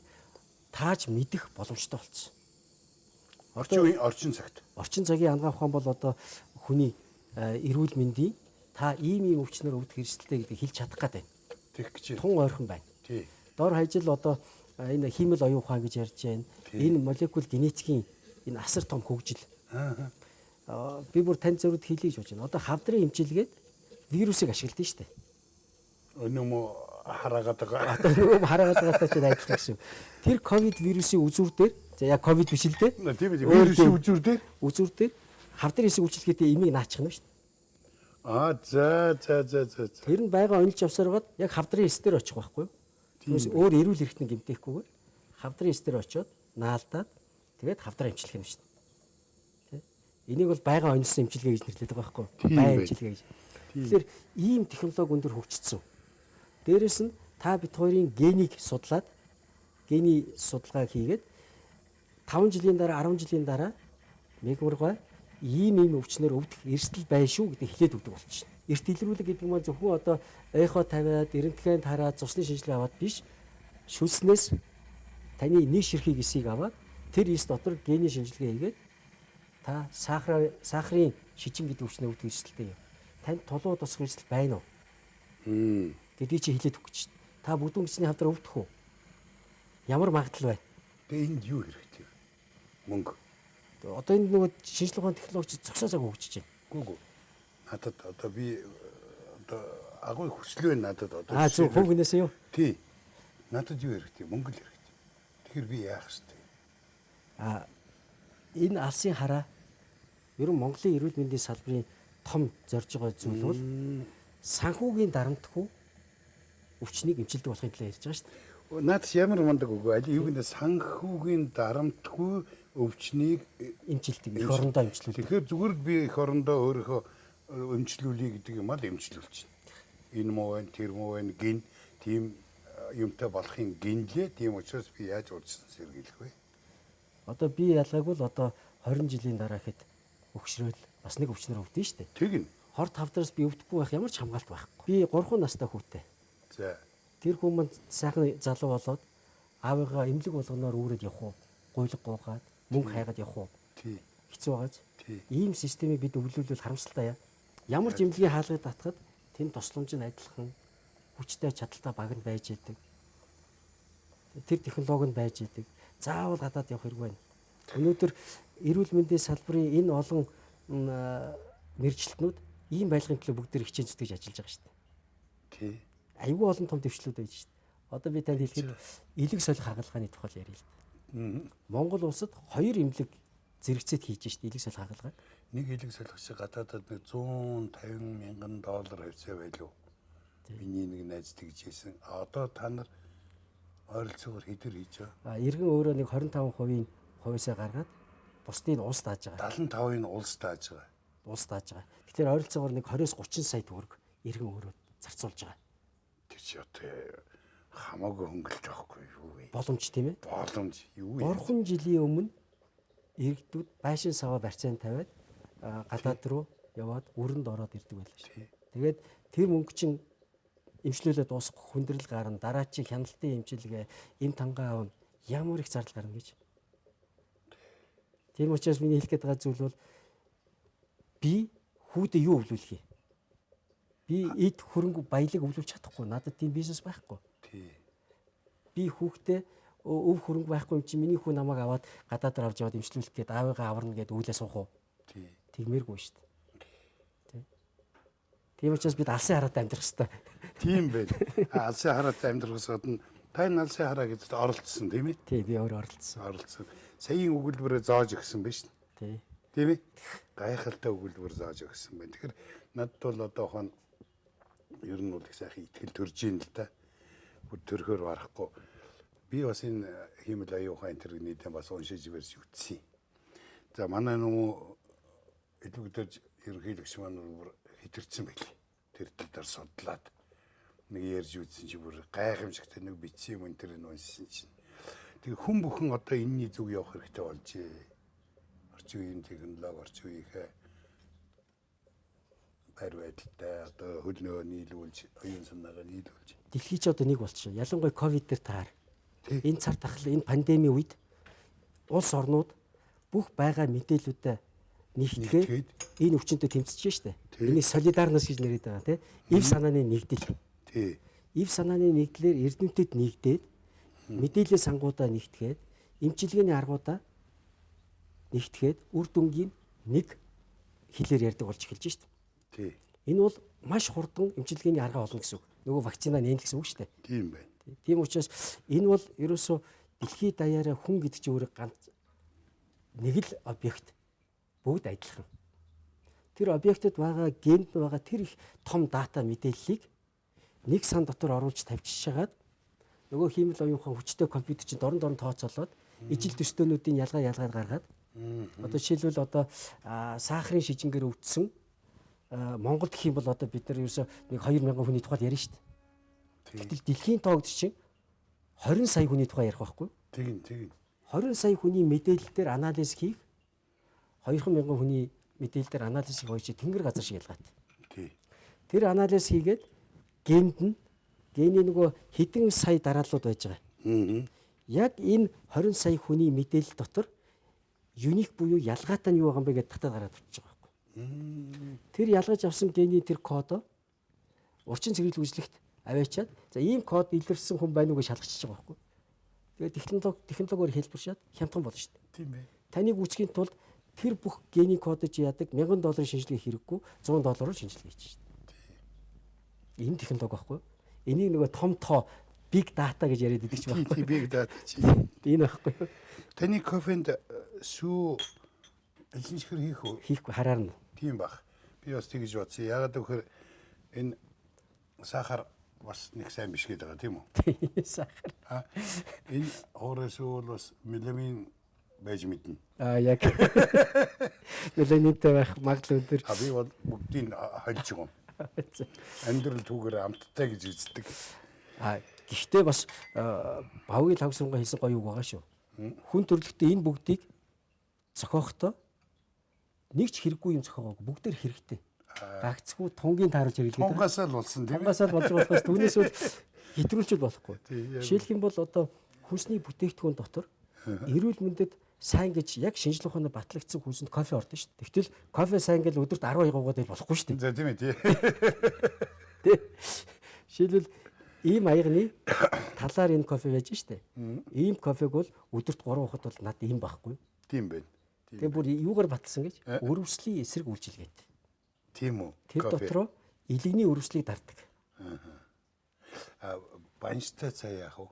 тааж мэдэх боломжтой болсон. Орчин цагт. Орчин цагийн анагаах ухаан бол одоо хүний эрүүл мэндийн та ийм өвчнөр өвдөх эрсдэлтэй гэдгийг хэлж чадах гээд байна. Тэг гэж. Тун ойрхон байна. Тий. Дор хаяжл одоо энэ хиймэл оюун ухаан гэж ярьж байна. Энэ молекул генетикийн энэ асар том хөгжил. Би бүр тань зөврөд хэлье гэж бодож байна. Одоо хавдрын эмчилгээд вирусыг ашигладаг шүү дээ. Өнөө хараагаад байгаа. Одоо нөгөө хараагаад байгаатай чинь адилхан гэсэн. Тэр ковид вирусын үзүүр дээр, за яг ковид биш л дээ. Тийм ээ. Вирусын үзүүр дээр үзүүр дээр хавдрын эсэг үйлчилгээтэй эмийг наачих нь шүү дээ. Аа за. Тэр нь байгаа онилж явсаар байгаад яг хавдрын эс дээр очих байхгүй юу? Түүнээс өөр эрүүл эрхтэн гэмтээхгүйгээр хавдрын эс дээр очиод наалдаад тэгээд хавдраа эмчлэх юм шүү дээ. Тэ? Энийг бол байгаа онилсан эмчилгээ гэж нэрлэдэг байгаа байхгүй юу? Бай эмчилгээ гэж. Тэгэхээр ийм технологи өндөр хөгжсөн. Дээрээс нь та бид хоёрын генийг судлаад гений судалгаа хийгээд 5 жилийн дараа 10 жилийн дараа мегмургай ийм өвчнөр өвдөх эрсдэл байна шүү гэдэг хэлээд өгдөг болчихно. Эрт илрүүлэг гэдэг маань зөвхөн одоо эхо тавиад, эрентген тараад, цусны шинжилгээ аваад биш. Шүлснээс таны нэг ширхэг эсийг аваад тэр эс дотор гений шинжилгээ хийгээд та сахарын шижин гэдэг өвчнөр өвдөх эрсдэлтэй юм. Танд тулуу тусах эрсдэл байна уу? Гэдгийг чи хэлээд өгч чинь. Та бүдүүн гэсний хавдар өвдөх үү? Ямар магадлал байна? Тэгээ энд юу хэрэгтэй вэ? Мөнгө. Одоо энд нөгөө шинжлэх ухааны технологи зогсоо цаг хөгжиж байна. Үгүй. Надад одоо би одоо агуй хүсэл байна надад одоо. Аа зөв хувь хүнээсээ юу? Тий. Надад юу хэрэгтэй? Мөнгө л хэрэгтэй. Тэгэхээр би яах ёстой? Аа энэ алсын хараа ер нь Монголын эрүүл мэндийн салбарын том зорж байгаа зүйл бол санхүүгийн дарамтгүй өвчнийг эмчилдэг болохын төлөө ярьж байгаа шүү дээ. Надад ямар мундаг үгүй. Аль юу гэнэ санхүүгийн дарамтгүй өвчнийг эмчилдэг, эх орондоо эмчлүүлдэг. Тэгэхээр зүгээр л би эх орондоо өөрийнхөө эмчлүүлье гэдэг юм аа л эмчлүүлчихнэ. Энэ муу байна, тэр муу байна, гин тийм юмтай болохын гинлээ. Тийм учраас би яаж урьдчилан сэргийлэх вэ? Одоо би ялгаагүй л одоо 20 жилийн дараа хэд өгшрөөл бас нэг өвчнөр өвдөн шүү дээ. Тэгнь. Хорт хавдраас би өвдөхгүй байх ямар ч хамгаалт байхгүй. Би 3 настай хүүтэй. За. Тэр хүн манд сайхан залуу болоод аавыгаа эмнэлэг болгоноор үүрээд явах уу? Гуйлга гуугаад мөнгө хайгаад явах уу? Тий. Хэцүү байгааз. Тий. Ийм системийг бид өвлүүлвэл харамсалтай яа. Ямар ч эмнэлгийн хаалгыг татхад тэнд тусламж нь адилхан хүчтэй чадaltaй баг нь байж идэг. Тэр технологи нь байж идэг. Заавал гадаад явах хэрэг байна. Өнөөдөр эрүүл мэндийн салбарын энэ олон мэргэжилтнүүд ийм байдлын төлөө бүгд тэр хичээн зүтгэж ажиллаж байгаа шүү дээ. Тий. Айгүй олон том дэвшлүүд байж шүү дээ. Одоо би танд хэлэхэд элэг солих хагалгааны тухай ярил л да. Монгол улсад 2 эмнэлэг зэрэгцээд хийж шүү дээ элэг солих хагалгаа. Нэг элэг солихч гадаадад нэг $150 мянган хавцаа байлуу. Миний нэг найз тэгж хэлсэн. Одоо та нар ойролцоогоор хэдэр хийж байгаа? Иргэн өөрөө нэг 25% хувьсаа гаргаад бусдыг улс дааж байгаа. 75%-ийг улс дааж байгаа. Улс дааж байгаа. Тэгэхээр ойролцоогоор нэг 20-30 сая төгрөг иргэн өөрөө зарцуулж байгаа. Тэр чи одоо хамаагүй хөнгөлж байхгүй юу вэ? Боломж тийм ээ? Боломж юу вэ? 3 жилийн өмнө иргэдүүд байшин саваа барьцаан тавиад гадаад руу яваад өрөнд ороод ирдэг байлаа шүү. Тэгээд тэр мөнгө чинь эмчлүүлээ дуусах хүндрэл гарна, дараачийн хяналтын эмчилгээ, эм тангаа авна, ямар их зардал гарна гэж. Тийм учраас миний хэлэх гээд байгаа зүйл бол би хүүдээ юу өвлүүлэх юм? Би эд хөрөнгө баялаг өвлүүлж чадахгүй. Надад тийм бизнес байхгүй. Тий. Би хүүхдээ өв хөрөнгө байхгүй юм чи миний хүү намайг аваад гадаад руу авч яваад эмчлүүлэх гээд аавыгаа аварна гээд үүлээ суух уу? Тий. Тэгмээргүй шүү дээ. Тий. Тийм учраас бид алсын хараатай амьдрах хэрэгтэй. Тийм байх. Алсын хараатай амьдрахаас гадна та энэ алсын хараа гэдэгт оролцсон тийм ээ? Тий, би өөрөө оролцсон. Оролцсон. Саяын өгүүлбэрээ зааж өгсөн биз дээ. Тий. Тийм ээ? Гайхалтай өгүүлбэр зааж өгсөн байна. Тэгэхээр надад бол одоо хон ер нь бол их сайхан итгэл төрж ийн л да. Бүр төрхөөр барахгүй. Би бас энэ хиймэл оюун ухаан энэ нийтээ бас уншиж барьж үтсэн. За манай нөгөө элбэгдэж ерөнхийлөгч маань бүр хитэрсэн байлээ. Тэр тал дээр судлаад нэг ярьж үзсэн чи бүр гайхамшигтай нэг бичсэн юм энэ тэр нь уншсан чинь. Тэгээ хүн бүхэн одоо энэний зүг явах хэрэгтэй болжээ. Орчин үеийн технологи, орчин үеийнхээ байр байдалтай одоо хөлнөө нийлүүлж, оюун санаагаа нийлүүлж. Дэлхий ч одоо нэг болчихсон. Ялангуяа ковид дээр таар. Энэ цар тахал, энэ пандеми үед улс орнууд бүх байгаа мэдээллүүдээ нэгтгээд энэ өвчнөд тэмцэж штэ. Энийг солидарнес гэж нэрэд байгаа тий. Эв санааны нэгдэл. Тий. Эв санааны нэгдлээр эрдэмтэд нэгдээд мэдээллийн сангуудаа нэгтгээд эмчилгээний аргуудаа нэгтгээд үр дүнгийн нэг хэлээр ярьдаг болж эхэлж штэ. Тий. Энэ бол маш хурдан эмчилгээний арга олно гэсэн үг. Нөгөө вакцина нээн гэсэн үг шүү дээ. Тийм байна. Тийм учраас энэ бол ерөөсөө дэлхийд даяараа хүн гэдэг чинь өөрөө ганц нэг л объект, бүгд адилхан. Тэр объектэд байгаа генд байгаа тэр их том дата мэдээллийг нэг сан дотор оруулж тавьчихжгаад нөгөө хиймэл оюун ухаан хүчтэй компьютер чинь дорн дорн тооцоолоод ижил төстөөнүүдийн ялгаа ялгаад гаргаад одоо жишээлбэл одоо сахарын шижингээр өвдсөн Монголд гэх юм бол одоо бид нар ерөөсөө нэг 2000 хүний тухай ярина шүү дээ. Гэтэл дэлхийн тоогд чинь 20 сая хүний тухай ярих байхгүй. Тийм тийм. 20 сая хүний мэдээлэл дээр анализ хийх 2000 хүний мэдээлэл дээр анализ хийх хоёр чинь тэнгэр газар шиг ялгаатай. Тий. Тэр анализ хийгээд генд нь гений нөгөө хэдэн сая дарааллууд байж байгаа. Яг энэ 20 сая хүний мэдээлэл дотор юник буюу ялгаатай нь юу байгаа юм бэ гэдээ татаад гараад авчиж байгаа байхгүй. Тэр ялгаж авсан гений тэр кодоо урчин цэвэрлэх үйлчлэгт аваачаад за ийм код илэрсэн хүн байна уу гэж шалгачихж байгаа байхгүй. Тэгээд технологиор хэлбэршээд хямдхан болно шүү дээ. Тийм ээ. Таныг үүсгэхийн тулд тэр бүх гений кодыг яадаг $1000 шинжилгээ хэрэггүй $100 шинжилгээ хийж шүү дээ. Энэ технологи байхгүй. Энийг нөгөө том тоо big data гэж яриад идэг ч байхгүй. Тийм big data чи. Энэ байхгүй юу? Таны кофенд сүү элсэн чихэр хийх үү? Хийхгүй хараарна. Тийм баг. Би бас тэгж бодсон. Яагаад гэвэл энэ сахар бас нэг сайн биш гэдэг байгаа тийм үү? Тийм сахар. Энэ хоорой сүү бол бас меламин байж мэднэ. Аа яг. Меламинтэй байх магадлал өндөр. А би бол бүгдийг хольж байгаа юм. Амьдрал түүгээр амттай гэж үздэг. А гэхдээ бас Бавгийн лавсангаа хийсэн гоё үг байгаа шүү. Хүн төрөлхтөө энэ бүгдийг зохиохдоо нэг ч хэрэггүй юм зохиогоогүй бүгдээр хэрэгтэй. Гагцгүй тунгийн тааруулж хэрэглэдэг. Тунгаасаа л болсон тийм ээ. Тунгаасаа л болж болохоос түүнээс бол хэтрүүлчүүл болохгүй. Жишээлх юм бол одоо хүнсний бүтээгдэхүүн дотор эрүүл мэндэд сайн гэж яг шинжлэх ухааны батлагдсан хүнсэнд кофе ордог шүү дээ. Тэгтэл кофе сайн гэж өдөрт 10 аяг уугаад болохгүй шүү дээ. За тийм ээ тий. Жишээлбэл ийм аягны талаар энэ кофе байж шүү дээ. Ийм кофег бол өдөрт 3 уухад бол над ийм байхгүй. Тийм байна. Тэгээ бүр юугаар баталсан гэж өрөвслийн эсрэг үйлчилгээтэй. Тийм үү. Тэр дотроо илэгний өрөвслийг дарддаг. А банштай цай яах вэ?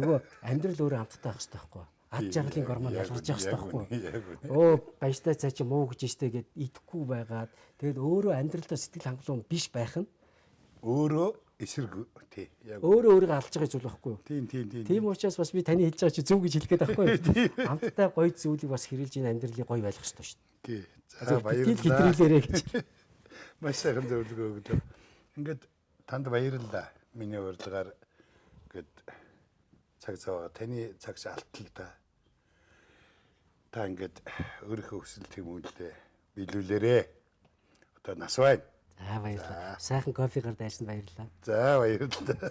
Нөгөө амьдрал өөрөө амттай байх хэрэгтэй байхгүй юу? Ад жаргалын гормон ялгарч явах хэрэгтэй байхгүй юу? Өө банштай цай чи муу гэж штэ гэд идэхгүй байгаад тэгээд өөрөө амьдралдаа сэтгэл хангалуун биш байх нь өөрөө эсрэг тий. Яг өөрөө өөрийгөө алдж байгаа зүйл байхгүй юу? Тийм тийм тийм. Тийм учраас бас би таны хэлж байгаа чи зөв гэж хэлэх гээд байхгүй юу? Амттай гоё зүйлийг бас хэрэглэж энэ амьдралыг гоё байлгах хэрэгтэй шүү дээ. Тий. За баярлалаа. Хэтрүүлээрэй гэж. Маш сайхан зөвлөгөө өглөө. Ингээд танд баярлалаа. Миний урилгаар ингээд цаг зав таны цагш алтал та. Та ингээд өөрийнхөө хүсэл тэмүүлэлээ биелүүлээрэ. Одоо нас байна. За баярлалаа. Сайхан кофегаар дайрсанд баярлалаа. За баярлалаа.